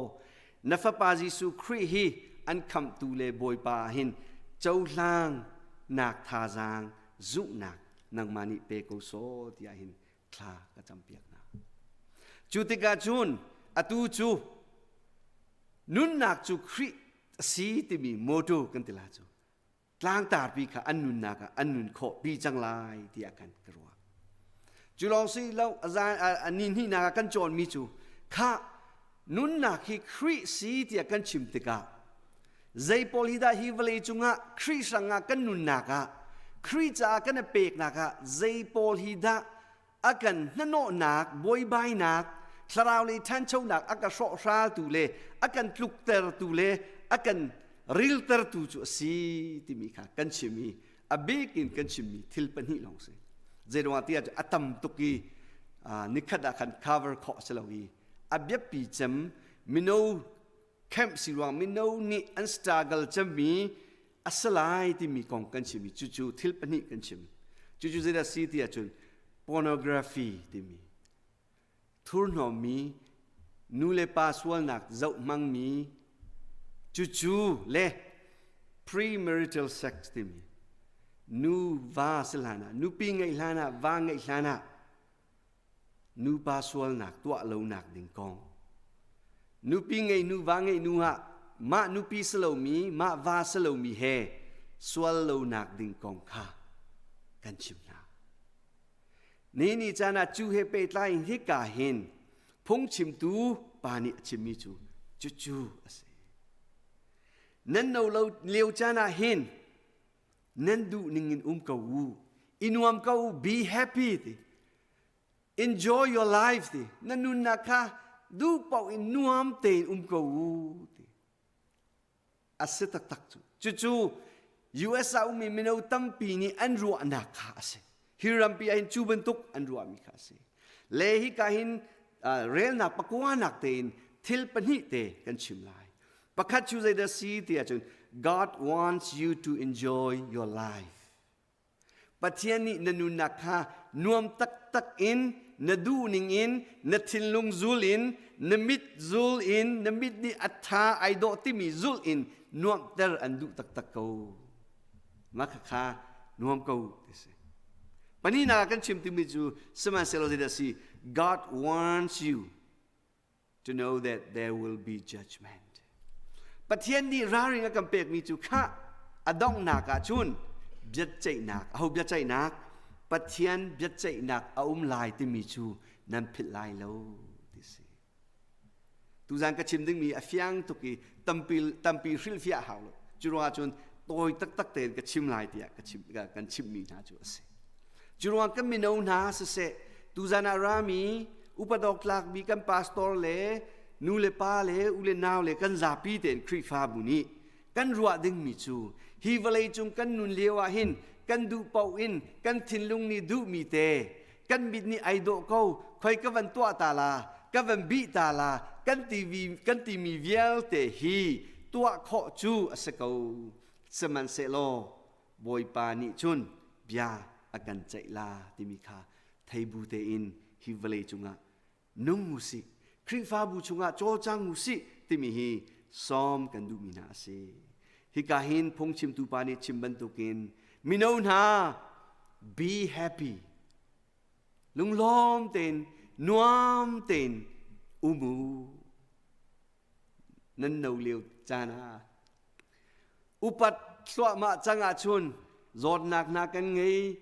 na fapa Jesuh Khrih hi an khamhtu le Bawipa ah hin cohlang nak thazaang zumhnak nangmah nih pe ko sawh tiah hin thla ka campiak hna. Cu tikah cun atu cu nunnak cu Khrih a si timi motto kan ti la cu tlangtarpi kha an nunnak ah an nun khawh pi cang lai tiah kan ka ruah. Cu lawng si lo a ni hnihnak ah kan cawnmi cu kha nunnak hi Khrih si tiah kan chim tikah zei pawl hi dah hi vawlei cungah Khrih hrangah kan nunnak ah Khrih caah kan i peknak ah zei pawl hi dah a kan hnahnawhnak buaibainak thlarau lei ṭhanchonak a ka hrawhhraltu le a kan tluktertu le a kan riltertu cu a si timi kha kan chim i a bik in kan chimmi thil pahnih lawng si zeiruangah tiah a tam tuk i nikhat ah khan cover khawh a si lo i a biapi cem mino camp si ruang mino nih an struggle cemmi a si lai timi kong kan chim i cucu thil pahnih kan chim cucu zeidah si ti ahcun pornography timi thurhnawmmi nu le pa sualnak zoh hmangmi cucu le premarital sex timi nu va si hlan ah nupi ngeih hlan ah va ngeih hlan ah nupa sualnak tuah lonak ding kong nupi ngei nu va ngei nu ah mah nupi si lomi mah va si lomi he sual lonak ding kong kha kan chim hna ni ni caan ah cu he pehtlai in hika hin phungchimtu pa nih a chimmi cu cucu a si nan no lo lio caan ah hin nan duh ning in um ko u i nuam ko u be happy ti enjoy your life ti na nunnak kha duh paoh in nuam tein um ko u ti a si taktak cu cucu US ah ummi mino tampi nih an ruahnak kha a si hi rampi ah hin cu bantuk an ruahmi kha a si le hi ka hin relnak pakuanak tein thil pahnih te kan chim lai pakhat cu zeidah si ti ahcun God wants you to enjoy your life Pathian nih na nunnak kha nuam taktak in na duhning in na thinlung zul in na mit zul in na mit nih a ṭha ai dawh timi zul in nuamhter an duh taktak ko. Mah kha nuam ko ti si. Pahnihnak ah kan chim timi cu sihmanhsehlaw zeidah si God wants you to know that there will be judgment. Pathian nih ralring a kan pekmi cu khah a donghnak ah cun biaceihnak aho biaceihnak Pathian biaceihnak a um lai timi cu nan philh lai lo ti si. Tuzan ka chim dingmi a fiang tuk i tampi tampi hrilhfiah hau lo. Cu ruangah cun tawi taktak tein ka chim lai tiah ka chim kan chimmi hna cu a si. Cu ruang kan mino hna siseh tuzan ah rami upadawk tlakmi kan pastor le nu le pa le u le nau le kan zapi tein Khrihfabu nih kan ruah dingmi cu hi vawlei cung kan nun lio ah hin kan duh paoh in kan thinlung nih duhmi te kan mit nih ai dawh ko khoi ka van tuah ta la ka van bih ta la kan TV kan timi vialte hi tuah khawh cu a si ko sihmanhsehlaw Bawipa nih cun bia a kan ceih la timi kha thei bu tein hi vawlei cungah nung u sih Khrihfabu chungah cawlcang u sih timi hi sawm kan duhmi hna a si. Hika hin phungchimtu pa nih chim bantukin mino hna be happy lunglawm tein nuam tein um u nan no lio caan ah Upat thluahmah cang ahcun zawtnak hna kan ngei,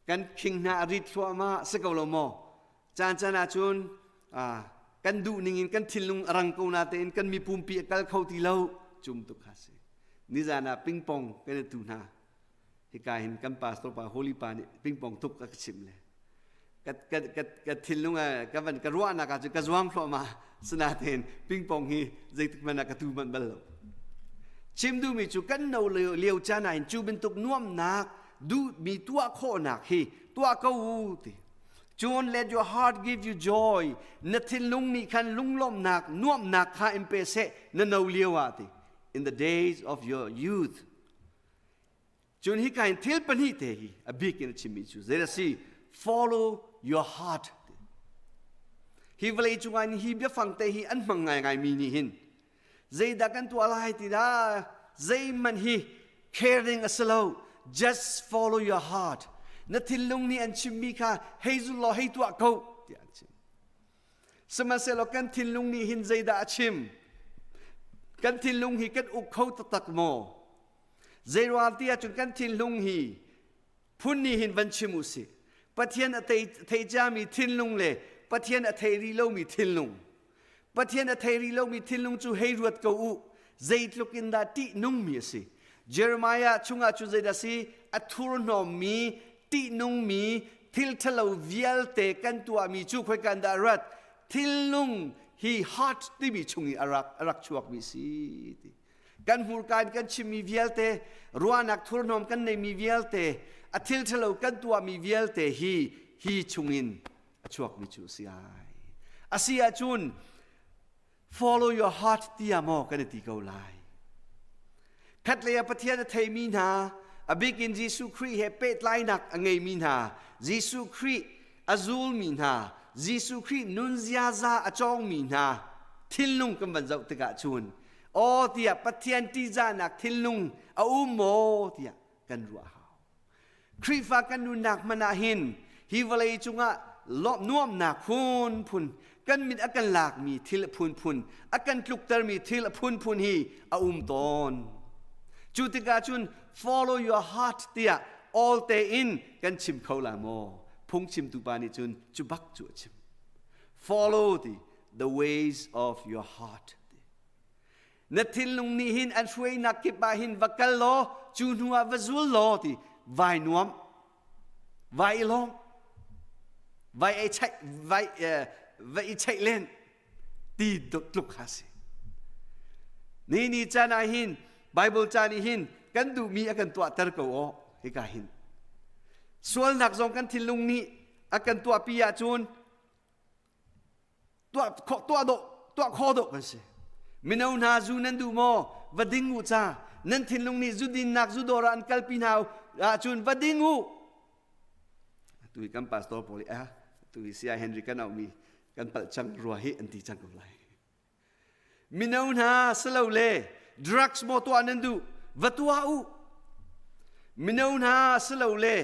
kan khing hna a rit thluahmah si ko lo maw? Caan caan ahcun kan duh ning in kan thinlung a rang ko na tein kan mipumpi a kal kho ti lo cum tuk kha si. Nizan ah pingpong kan i tu hna. Hika hin kan pastor pa Holy pa nih pingpong tuk a ka chimh le ka ka ka ka thinlung ka van ka ruahnak ah cun ka zuam thluahmah sinain pingpong hi zeitik hmanh ah ka tu manh bal lo chim duhmi cu kan no lio caan ah hin cu bantuk nuamnak duhmi tuah khawhnak hi tuah ko u ti. Cun let your heart give you joy. Na thinlung nih khan lunglawmhnak, nuamhnak kha in pe seh na no lio ah ti. In the days of your youth. Cun hi kain thil pahnih te hi a bik in a chimmi cu zei a si? Follow your heart. Hi vawlei cungah hi biafang te hi an hmang ngaingai mi nih hin zeidah kan tuah lai ti dah zeihmanh hi caring a si lo just follow your heart na thinlung nih an chimmi kha hei zul law hei tuah ko tiah an chim sihmanhsehlaw kan thinlung nih hin zeidah a chim kan thinlung hi kan uk kho taktak maw zeiruang ti ahcun kan thinlung hi phun nih hin van chim u sih Pathian a thei ciami thinlung le Pathian a thei rih lomi thinlung Pathian a thei rih lomi thinlung cu hei ruat ko u zeitluk in dah ṭihnungmi a si Jeremiah chungah cun zeidah si a thurhnawmmi ṭihnungmi thil ṭhalo vialte kan tuahmi cu khoika dah rat thinlung hi heart timi chung i a rak chuakmi si ti kan hmurka in kan chimmi vialte ruahnak thurhnawm kan neimi vialte a thil ṭhalo kan tuahmi vialte hi hi chungin a chuakmi cu a si ai a si ahcun follow your heart tiah maw kan i ti ko lai khatlei ah Pathian a theimi hna a bik in Jesuh Khrih he pehtlainak a ngeimi hna Jesuh Khrih a zulmi hna Jesuh Khrih nun ziaza a cawngmi hna thinlung kan van zoh tikah cun aw tiah Pathian ṭihzahnak thinlung a um maw tiah kan ruah hau Khrihfa kan nunnak hmanh ah hin hi vawlei cungah nuamnak phunphun kan mit a kan lakmi thil a phunphun a kan tluktermi thil a phunphun hi a um tawn cu tikah cun follow your heart tiah all tein kan chim kho la maw phungchimtu pa nih cun cu bak cu a chim follow the, the ways of your heart na thinlung nih hin an hruainak kip ah hin va kal law cu hnu ah va zul law ti vai nuam vai i lawm vai ei chaih vai va i chaih len ti tluk kha si ni ni caan ah hin Bible caan nih hin kan duhmi a kan tuahter ko aw hika hin sualnak zong kan thinlung nih a kan tuahpi ahcun tuah khawh tuah dawh tuah khawh dawh kan si mino hna zu nan duh maw va ding u ca nan thinlung nih zu dinnak zu dawr ah an kalpi hna ahcun va ding u tu hi kan pastor pawl ah tu hi sia Henry kan auhmi kan palh cang rua hi an ti cang ko lai mino hna silo le drugs maw tuah nan duh va tuah u mino hna silo le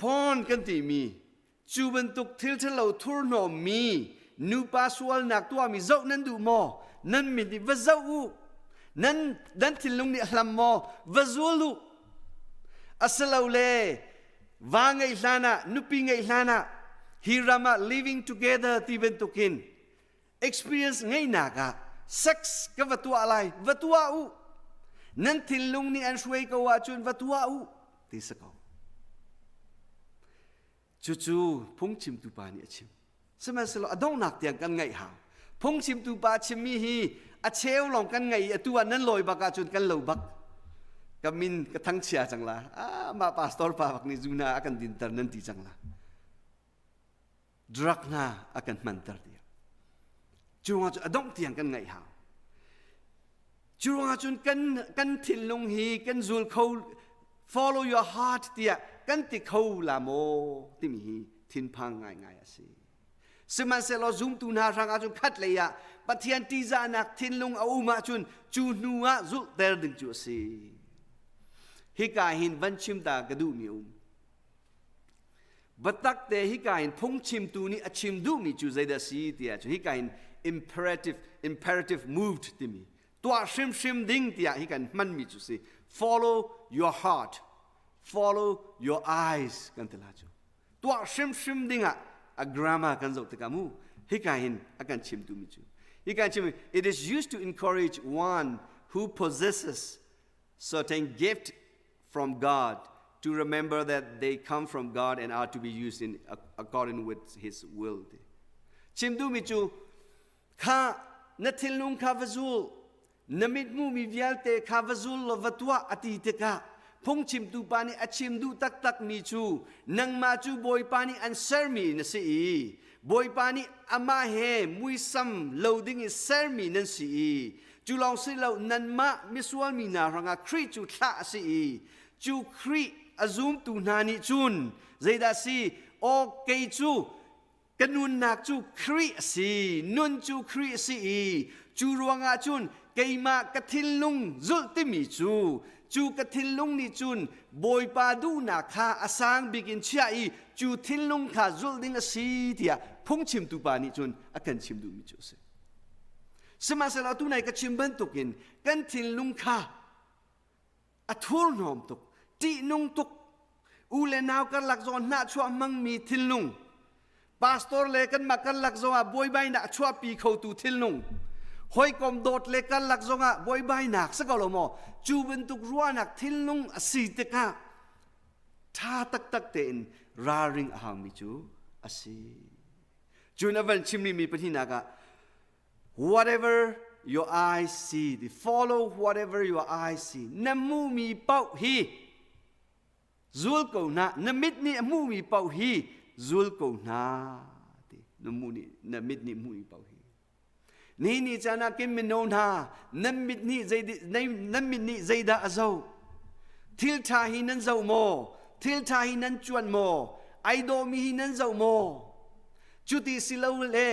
porn kan timi Cu bantuk thil ṭhalo thurhnawmmi nupa sualnak tuahmi zoh nan duh maw? Nan mit nih va zoh u. Nan, nan thinlung nih a hlam maw? Va zul u. Asilole va ngeih hlan ah, nupi ngeih hlan ah, hi ram ah living together ti bantukin experience ngeihnak ah sex ka va tuah lai, va tuah u. Nan thinlung nih an hruai ko ahcun va tuah u ti si ko. Cucu phungchimtu pa nih a chim. Sihmanhsehlaw a donghnak tiang kan ngaih hau. Phungchimtu pa chimmi hi a cheu lawng kan ngaih i atu ah nan lawi bak ahcun kan lo bak. Ka min ka thangchia cang la. Ah, mah pastor pa bak nih zu hna a kan dinter nan ti cang la. Drug hna a kan hmanter tiah. Cu ruangah cu a dongh tiang kan ngaih hau. Cu ruangah cun kan kan thinlung hi kan zul kho follow your heart tiah kan ti kho la maw timi hi thinphang ngaingai a si. Sihmanhsehlaw zumtu hna hrangah cun khat lei ah Pathian ṭihzahnak thinlung a um ahcun cu hnu ah zulhter ding cu a si. Hika hin van chim ta ka duhmi a um. Biatak te hika hin phungchimtu nih a chim duhmi cu zeidah si tiah cu hika hin imperative imperative moved timi tuah hrimhrim ding tiah hi kan hmanmi cu si follow your heart follow your eyes kan ti la cu tuah hrimhrim ding ah a grammar kan zoh tikah mu hika hin a kan chim duhmi cu hika chim it is used to encourage one who possesses certain gift from God to remember that they come from God and are to be used in accordance with His will. Chim duhmi cu kha na thinlung kha va zul na mit hmuhmi vialte kha va zul law va tuah a ti tikah. Phungchimtu pa nih a chim duh taktakmi cu nangmah cu Bawipa nih an sermi na si i Bawipa nih amah he muisam lo ding in sermi nan si i cu lawng si lo nanmah misual mi hna hrangah Khrih cu thlah a si i cu Khrih a zumtu hna nih cun zeidah si aw kei cu ka nunnak cu Khrih a si nun cu Khrih a si i cu ruangah cun keimah ka thinlung zulh timi cu cu ka thinlung nih cun Bawipa duhnak kha a sang bik in chiah i cu thinlung kha zulh ding a si tiah phungchimtu pa nih cun a kan chim duhmi cu a si. Sihmanhsehlaw tu nai ka chim bantukin kan thinlung kha a thurhnawm tuk, ṭihnung tuk, u le nau karlak zong hnahchuah hmangmi thinlung, pastor le kanmah karlak zongah buaibainak a chuahpi khotu thinlung, hawikom dawt le karlak zongah buaibainak si ko lo maw? Cu bantuk ruahnak thinlung a si tikah ṭha taktak tein ralring a haumi cu a si. Cun a van chimmi mi pahnihnak ah whatever your eyes see, the follow whatever your eyes see. Na hmuhmi paoh hi zul ko hna. Na mit nih a hmuhmi paoh hi zul ko hna. Ti na hmuh nih na mit nih hmuhmi paoh hi. Ni ni caan ah kin mino hna nan mit nih zei nan mit nih zeidah a zoh? Thil ṭha hi nan zoh maw? Thil ṭha hi nan cuan maw? Ai dawhmi hi nan zoh maw? Cuti si lo le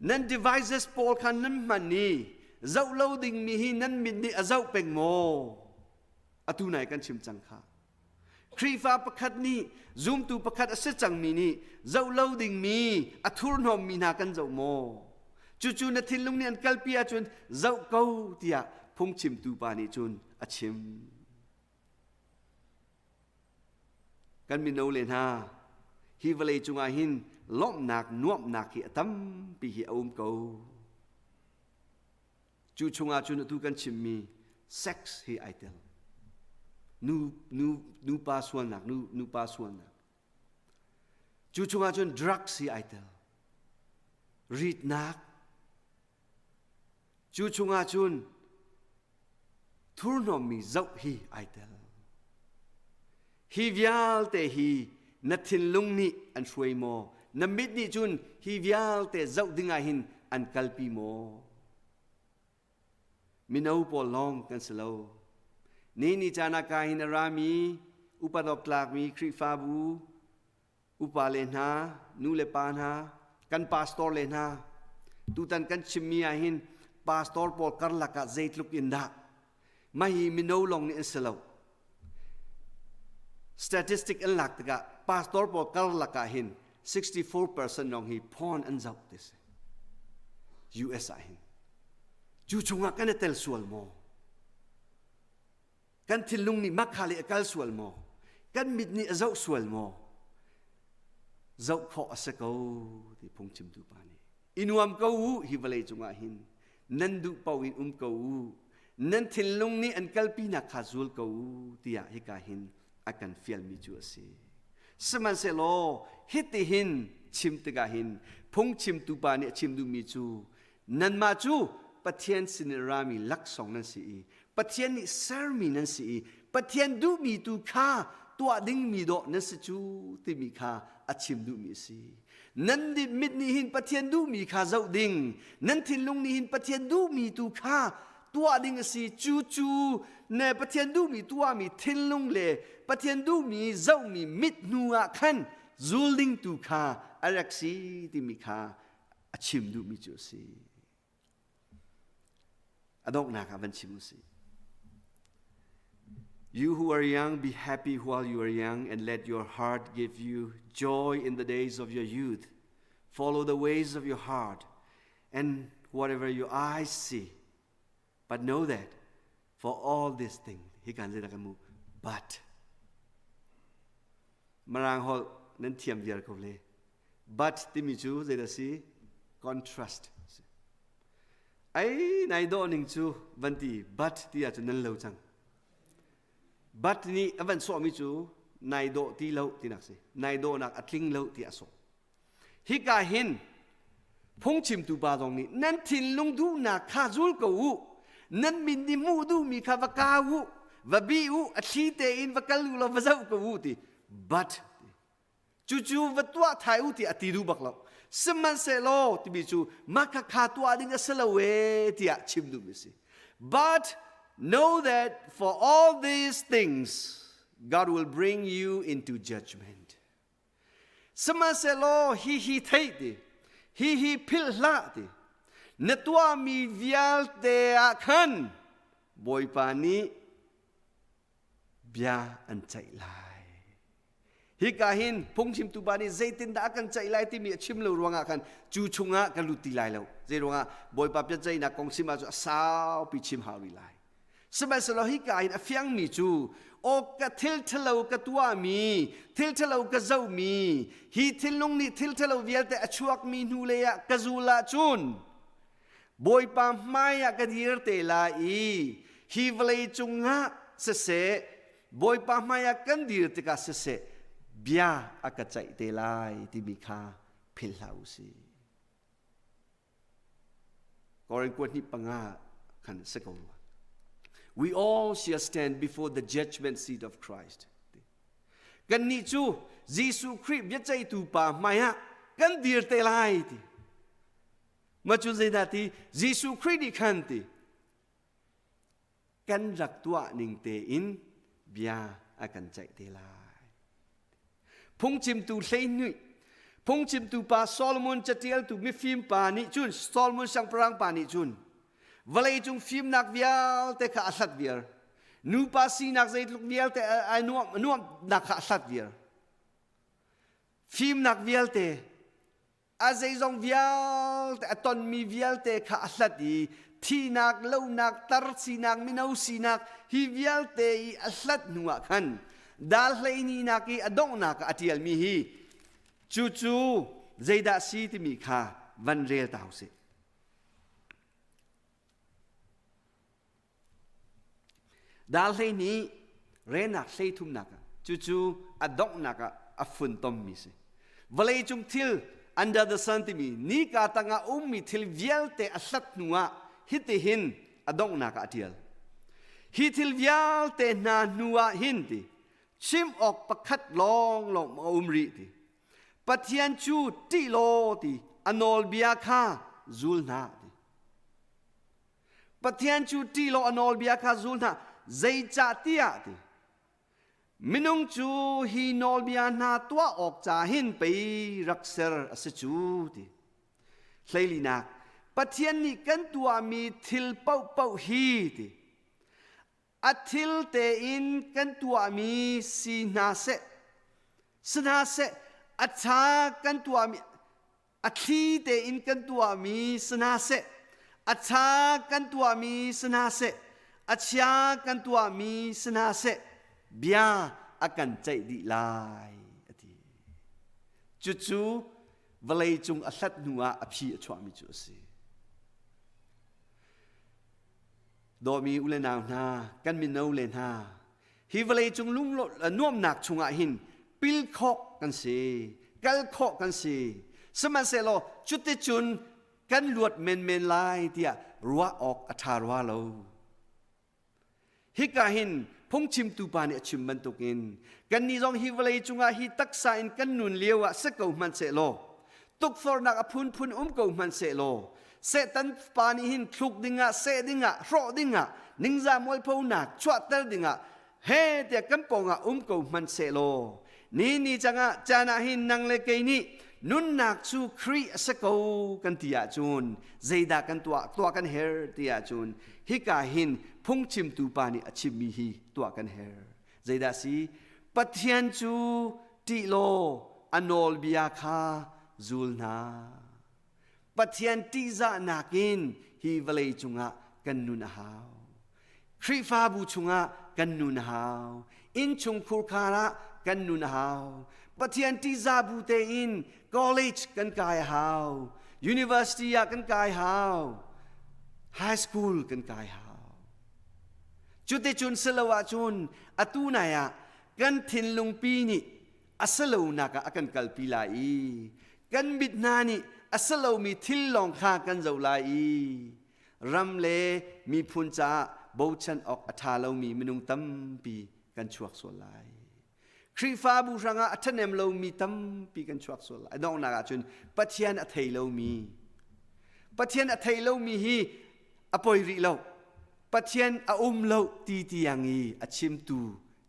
nan devices pawl kha nan hman i zoh lo dingmi hi nan mit nih a zoh peng maw? Atu nai kan chim cang kha. Khrihfa pakhat nih zumtu pakhat a si cangmi nih zoh lo dingmi a thurhnawmmi hna kan zoh maw? Cucu na thinlung nih an kalpi ahcun zoh ko tiah phungchimtu pa nih cun a chim. Kan mino le hna, hi vawlei cungah hin lawmhnak, nuamhnak hi a tampi hi a um ko. Cu chungah cun atu kan chimmi sex hi ai tel. Nu, nu, nupa sualnak, nu, nupa sualnak. Cu chungah cun drugs hi ai tel. Ritnak. Cu chungah cun thurhnawmmi zoh hi ai tel. Hi vialte hi na thinlung nih an hruai maw? Na mit nih cun hi vialte zoh dingah hin an kalpi maw? Mino pawl lawng kan si lo. Ni ni caan ah ka hin a rami, upat awk tlakmi Khrihfabu, upa le hna, nu le pa hna, kan pastor le hna, tutan kan chimmi ah hin pastor pawl karlak ah zeitluk in dah mah hi mino lawng nih an si lo. Statistic an lak tikah pastor pawl karlak ah hin 64% lawng hi phone an zoh ti si. US ah hin. Cu chungah kan i tel sual maw? Kan thinlung nih makha le a kal sual maw? Kan mit nih a zoh sual maw? Zoh khawh a si ko ti phungchimtu pa nih. I nuam ko u hi vawlei cungah hin. Nan duh paoh in um ko u. Nan thinlung nih an kalpinak kha zul ko u tiah hika hin a kan fialmi cu a si. Sihmanhsehlaw hitihin chim tikah hin phungchimtu pa nih a chim duhmi cu Nanmah cu Pathian sinin rami laksawng nan si i Pathian nih sermi nan si i Pathian duhmi tu kha tuah dingmi dawh nan si cu timi kha a chim duhmi a si. Nan mit nih hin Pathian duhmi kha zoh ding, nan thinlung nih hin Pathian duhmi tu kha tuah ding a si. Cu cu ne Pathian duhmi tuahmi thinlung le Pathian duhmi zohmi mit hnu ah khan zul ding tu kha a rak si timi kha a chim duhmi cu a si. A donghnak ah van chim u sih. You who are young, be happy while you are young, and let your heart give you joy in the days of your youth. Follow the ways of your heart and whatever your eyes see. But know that for all these things, hi kan zei mu but Marang holh nan thiam viar ko le. But timi cu zei dah si? Contrast. Ai nai dawh ning cu van ti but ti ahcun nan lo cang. But nih a van sawhmi cu nai dawh ti lo tinak si. Nai dawhnak a tling lo ti a sawh. Hika hin phungchimtu pa zong nih nan thinlung duhnak kha zul ko u. Nan min nih hmuh duhmi kha va kau u. va bi u, a thli tein va kal u law va zoh ko u ti. But cucu va tuah thai u ti a ti duh bak lo. Sihmanhsehlaw timi cu mah kha kha tuah ding a si lo ee tiah chim duhmi a si. But know that for all these things God will bring you into judgment. Sihmanhsehlaw hihi theih ti, hihi philh hlah ti, na tuahmi vialte ah khan Bawipa nih bia an ceih lai. Hika hin phungchimtu pa nih zeitindah a kan ceih lai timi a chim lo ruangah khan cu chungah ka lut ti lai lo. Zei ruangah Bawipa biaceihnak kong chim ahcun a saupi chim hau rih lai. Sihmanhsehlaw hika hin a fiangmi cu aw ka thil ṭhalo ka tuahmi, thil ṭhalo ka zohmi, hi thinlung nih thil ṭhalo vialte a chuakmi hnu lei ah ka zul ahcun Bawipa hmai ah ka dir te lai i hi vawlei cungah siseh, Bawipa hmai ah kan dir tikah siseh, bia a ka ceih te lai timi kha philh hlah u sih. Korin kuat hnih panga khan si ko rua. We all shall stand before the judgment seat of Christ. Kannih cu Jesuh Khrih biaceihtu pa hmaiah kan dir te lai ti. Ma cu zeidah ti Jesuh Khrih nih khan ti kan rak tuah ning tein bia a kan ceih te lai. Phungchimtu hleihnih Phungchimtu pa Solomon catialtu mifim pa nih cun Solomon siangpahrang pa nih cun vawleicung fimnak vialte kha a hlat viar. Nupa sinak zeitluk vialte ai nuamhnak kha a hlat viar. Fimnak vialte a zeizong vialte a tonmi vialte kha a hlat i thihnak lonak tar sinak mino sinak hi vialte i a hlat hnu ah khan dal hleihnih i a donghnak ah a ṭialmi hi cucu zeidah si timi kha van rel ta usih. Dal 12 renak hleithumnak ah cucu a donghnak ah a funtommi si. Vawleicung thil under the sun timi nika tangah ummi thil vialte a hlat hnu ah hitihin a donghnak ah a ṭial. Hi thil vialte hna hnu ah hin ti chim awk pakhat lawnglawng a um rih ti. Pathian cu ṭih law ti a nawlbia kha zul hna ti. Pathian cu ṭih law a nawlbia kha zul hna zeicah tiah ti minung cu hi nawlbia hna tuah awk ca hin pei rak ser a si cu ti hleilinak Pathian nih kan tuahmi thil paohpaoh hi ti a thil tein kan tuahmi si hna seh si hna seh a ṭha kan tuahmi a thli tein kan tuahmi si hna seh a ṭha kan tuahmi si hna seh a chia kan tuahmi si hna seh bia a kan ceih dih lai a ti cucu vawlei cung a hlat hnu ah a phi a chuahmi cu a si dawmi u le nau hna kan mino le hna Hi vawleicung nuamnak chungah hin pil khawh kan si, kal khawh kan si. Sihmanhsehlaw cuticun kan luat menmen lai tiah ruah awk a ṭha rua lo. Hika hin phungchimtu pa nih a chim bantukin kannih zong hi vawlei cungah hi taksa in kan nun lio ah si ko hmanhsehlaw tukforhnak a phunphun um ko hmanhsehlaw Satan pa nih hin thluk dingah, seh dingah, hrawh dingah, ningzah mualphonak chuahter dingah he tiah kan pawngah um ko hmanh sehlaw ni ni cangah caan ah hin nang le kei nih nunnak cu Khrih a si ko kan ti ahcun zeidah kan tuah tuah kan her ti ahcun hika hin phungchimtu pa nih a chimmi hi tuah kan her zeidah si Pathian cu ṭih law a nawlbia kha zul hna Pathian ṭihzahnak in hi vawlei cungah kan nun a hau. Khrihfabu chungah kan nun a hau. Innchungkhur khar ah kan nun a hau. Pathian ṭihzah bu tein college kan kai a hau. University ah kan kai hau. High school kan kai hau. Cuticun si lo ahcun atu nai ah kan thinlungpi nih a si lonak ah a kan kalpi lai i kan mit hna nih a si lomi thil lawng kha kan zoh lai i ram le miphun caah bochan awk a ṭha lomi minung tampi kan chuak sual lai. Khrihfabu hrangah a ṭhahnem lomi tampi kan chuak sual lai. A donghnak ahcun Pathian a thei lomi Pathian a thei lomi hi a poi rih lo. Pathian a um lo ti tiang i a chimtu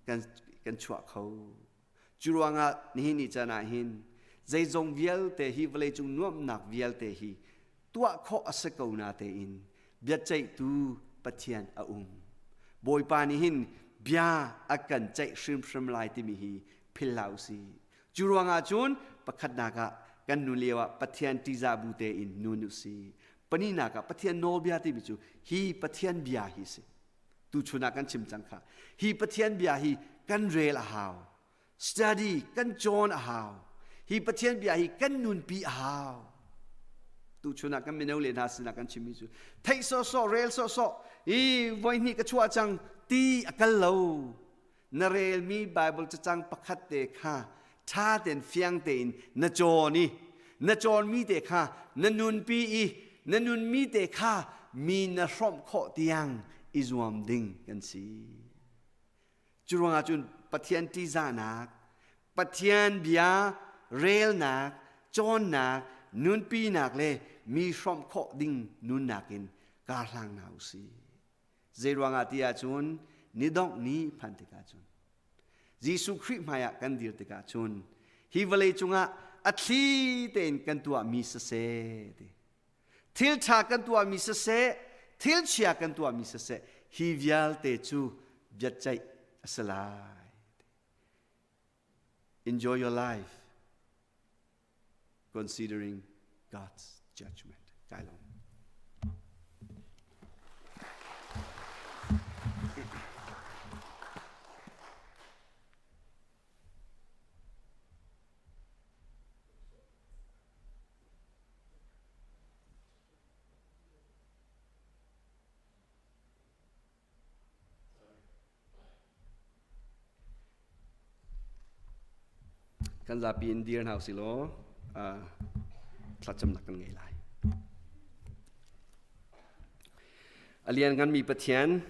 kan, kan chuah kho. Cu ruangah nihin ni caan ah hin zeizong vialte hi vawleicung nuamhnak vialte hi tuah khawh a si ko na tein biaceihtu Pathian a um. Bawipa nih hin bia a kan ceih hrimhrim lai timi hi philh hlah usih. Cu ruangah cun pakhatnak ah kan nun lio ah Pathian ṭihzah bu tein nun usih. Pahnihnak ah Pathian nawlbia timi cu hi Pathian bia hi si. Tuchun ah kan chim cang kha. Hi Pathian bia hi kan rel a hau. Study kan cawn a hau. Hi Pathian bia hi kan nunpi a hau. Tuchun ah kan mino le hna sinah kan chimmi cu theih sawhsawh rel sawhsawh i voihnih ka chuah cang ti a kal lo. Na relmi Bible cacang pakhat te kha ṭha tein fiang tein na cawn i na cawnmi te kha na nunpi i na nunmi te kha mi na hrawmh khawh tiang i zuam ding kan si. Cu ruangah cun Pathian ṭihzahnak, Pathian bia relnak, cawnnak, nunpinak le mi hrawmh khawh ding nunnak in kar hlang hna u sih. Zei ruangah ti ahcun ni dongh ni phan tikah cun Jesuh Khrih hmaiah kan dir tikah cun hi vawlei cungah a thli tein kan tuahmi siseh ti thil ṭha kan tuahmi siseh thil chia kan tuahmi siseh hi vialte cu biaceih a si lai enjoy your life considering God's judgment. Kai lawm. Kan zapi in dir hna usih law thlacamnak kan ngei lai. A liannganmi Pathian,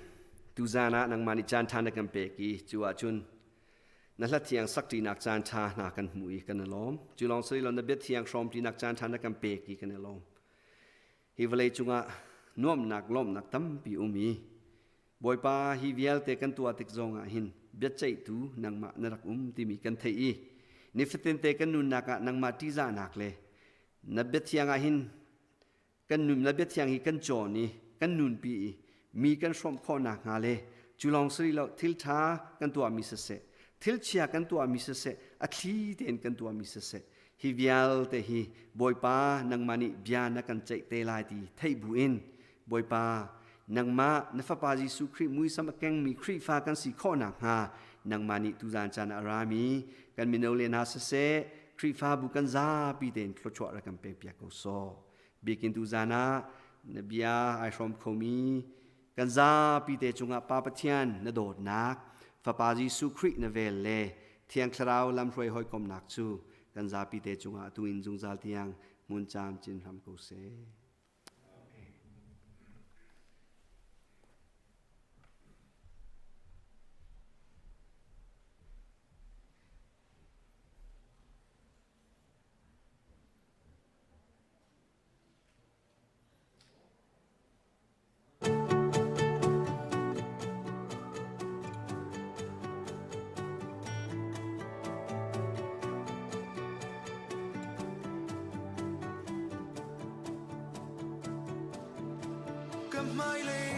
tuzan ah nangmah nih caan ṭha na kan pek i cu ahcun na hla thiang sakṭinak caan ṭha hna kan hmuh i kan i lawm. Cu lawng si lo na bia thiang hrawmṭinak caan ṭha na kan pek i kan i lawm. Hi vawlei cungah nuamhnak lawmhnak tampi um i Bawipa hi vialte kan tuah tik zongah hin biaceihtu nangmah na rak um timi kan theih i nifatin te kan nunnak ah nangmah ṭihzahnak le na biathiang ah hin kan nun na biathiang hi kan cawn i kan nunpi i mi kan hrawmh khawh nakhnga le cu lawng si lo thil ṭha kan tuahmi siseh thil chia kan tuahmi siseh a thli tein kan tuahmi siseh hi vialte hi Bawipa nangmah nih bia na kan ceih te lai ti theih buin Bawipa nangmah na fapa Jesuh Khrih muisam a kengmi Khrihfa kan si khawh nakhnga nangmah nih tuzan caan a rami kan mino le hna siseh Khrihfabu kan zapi tein thluachuah rak kan pekpiak ko sawh. Biakinn tuzan ah na bia ai hrawm khomi kan zapi te cungah Pa Pathian na dawtnak Fapa Jesuh Khrih na vel le Thiang Thlarau lamhruai hawikomnak cu kan zapi te cungah tu in zungzal tiang hmun cam cin hram ko seh. Ka hmailei.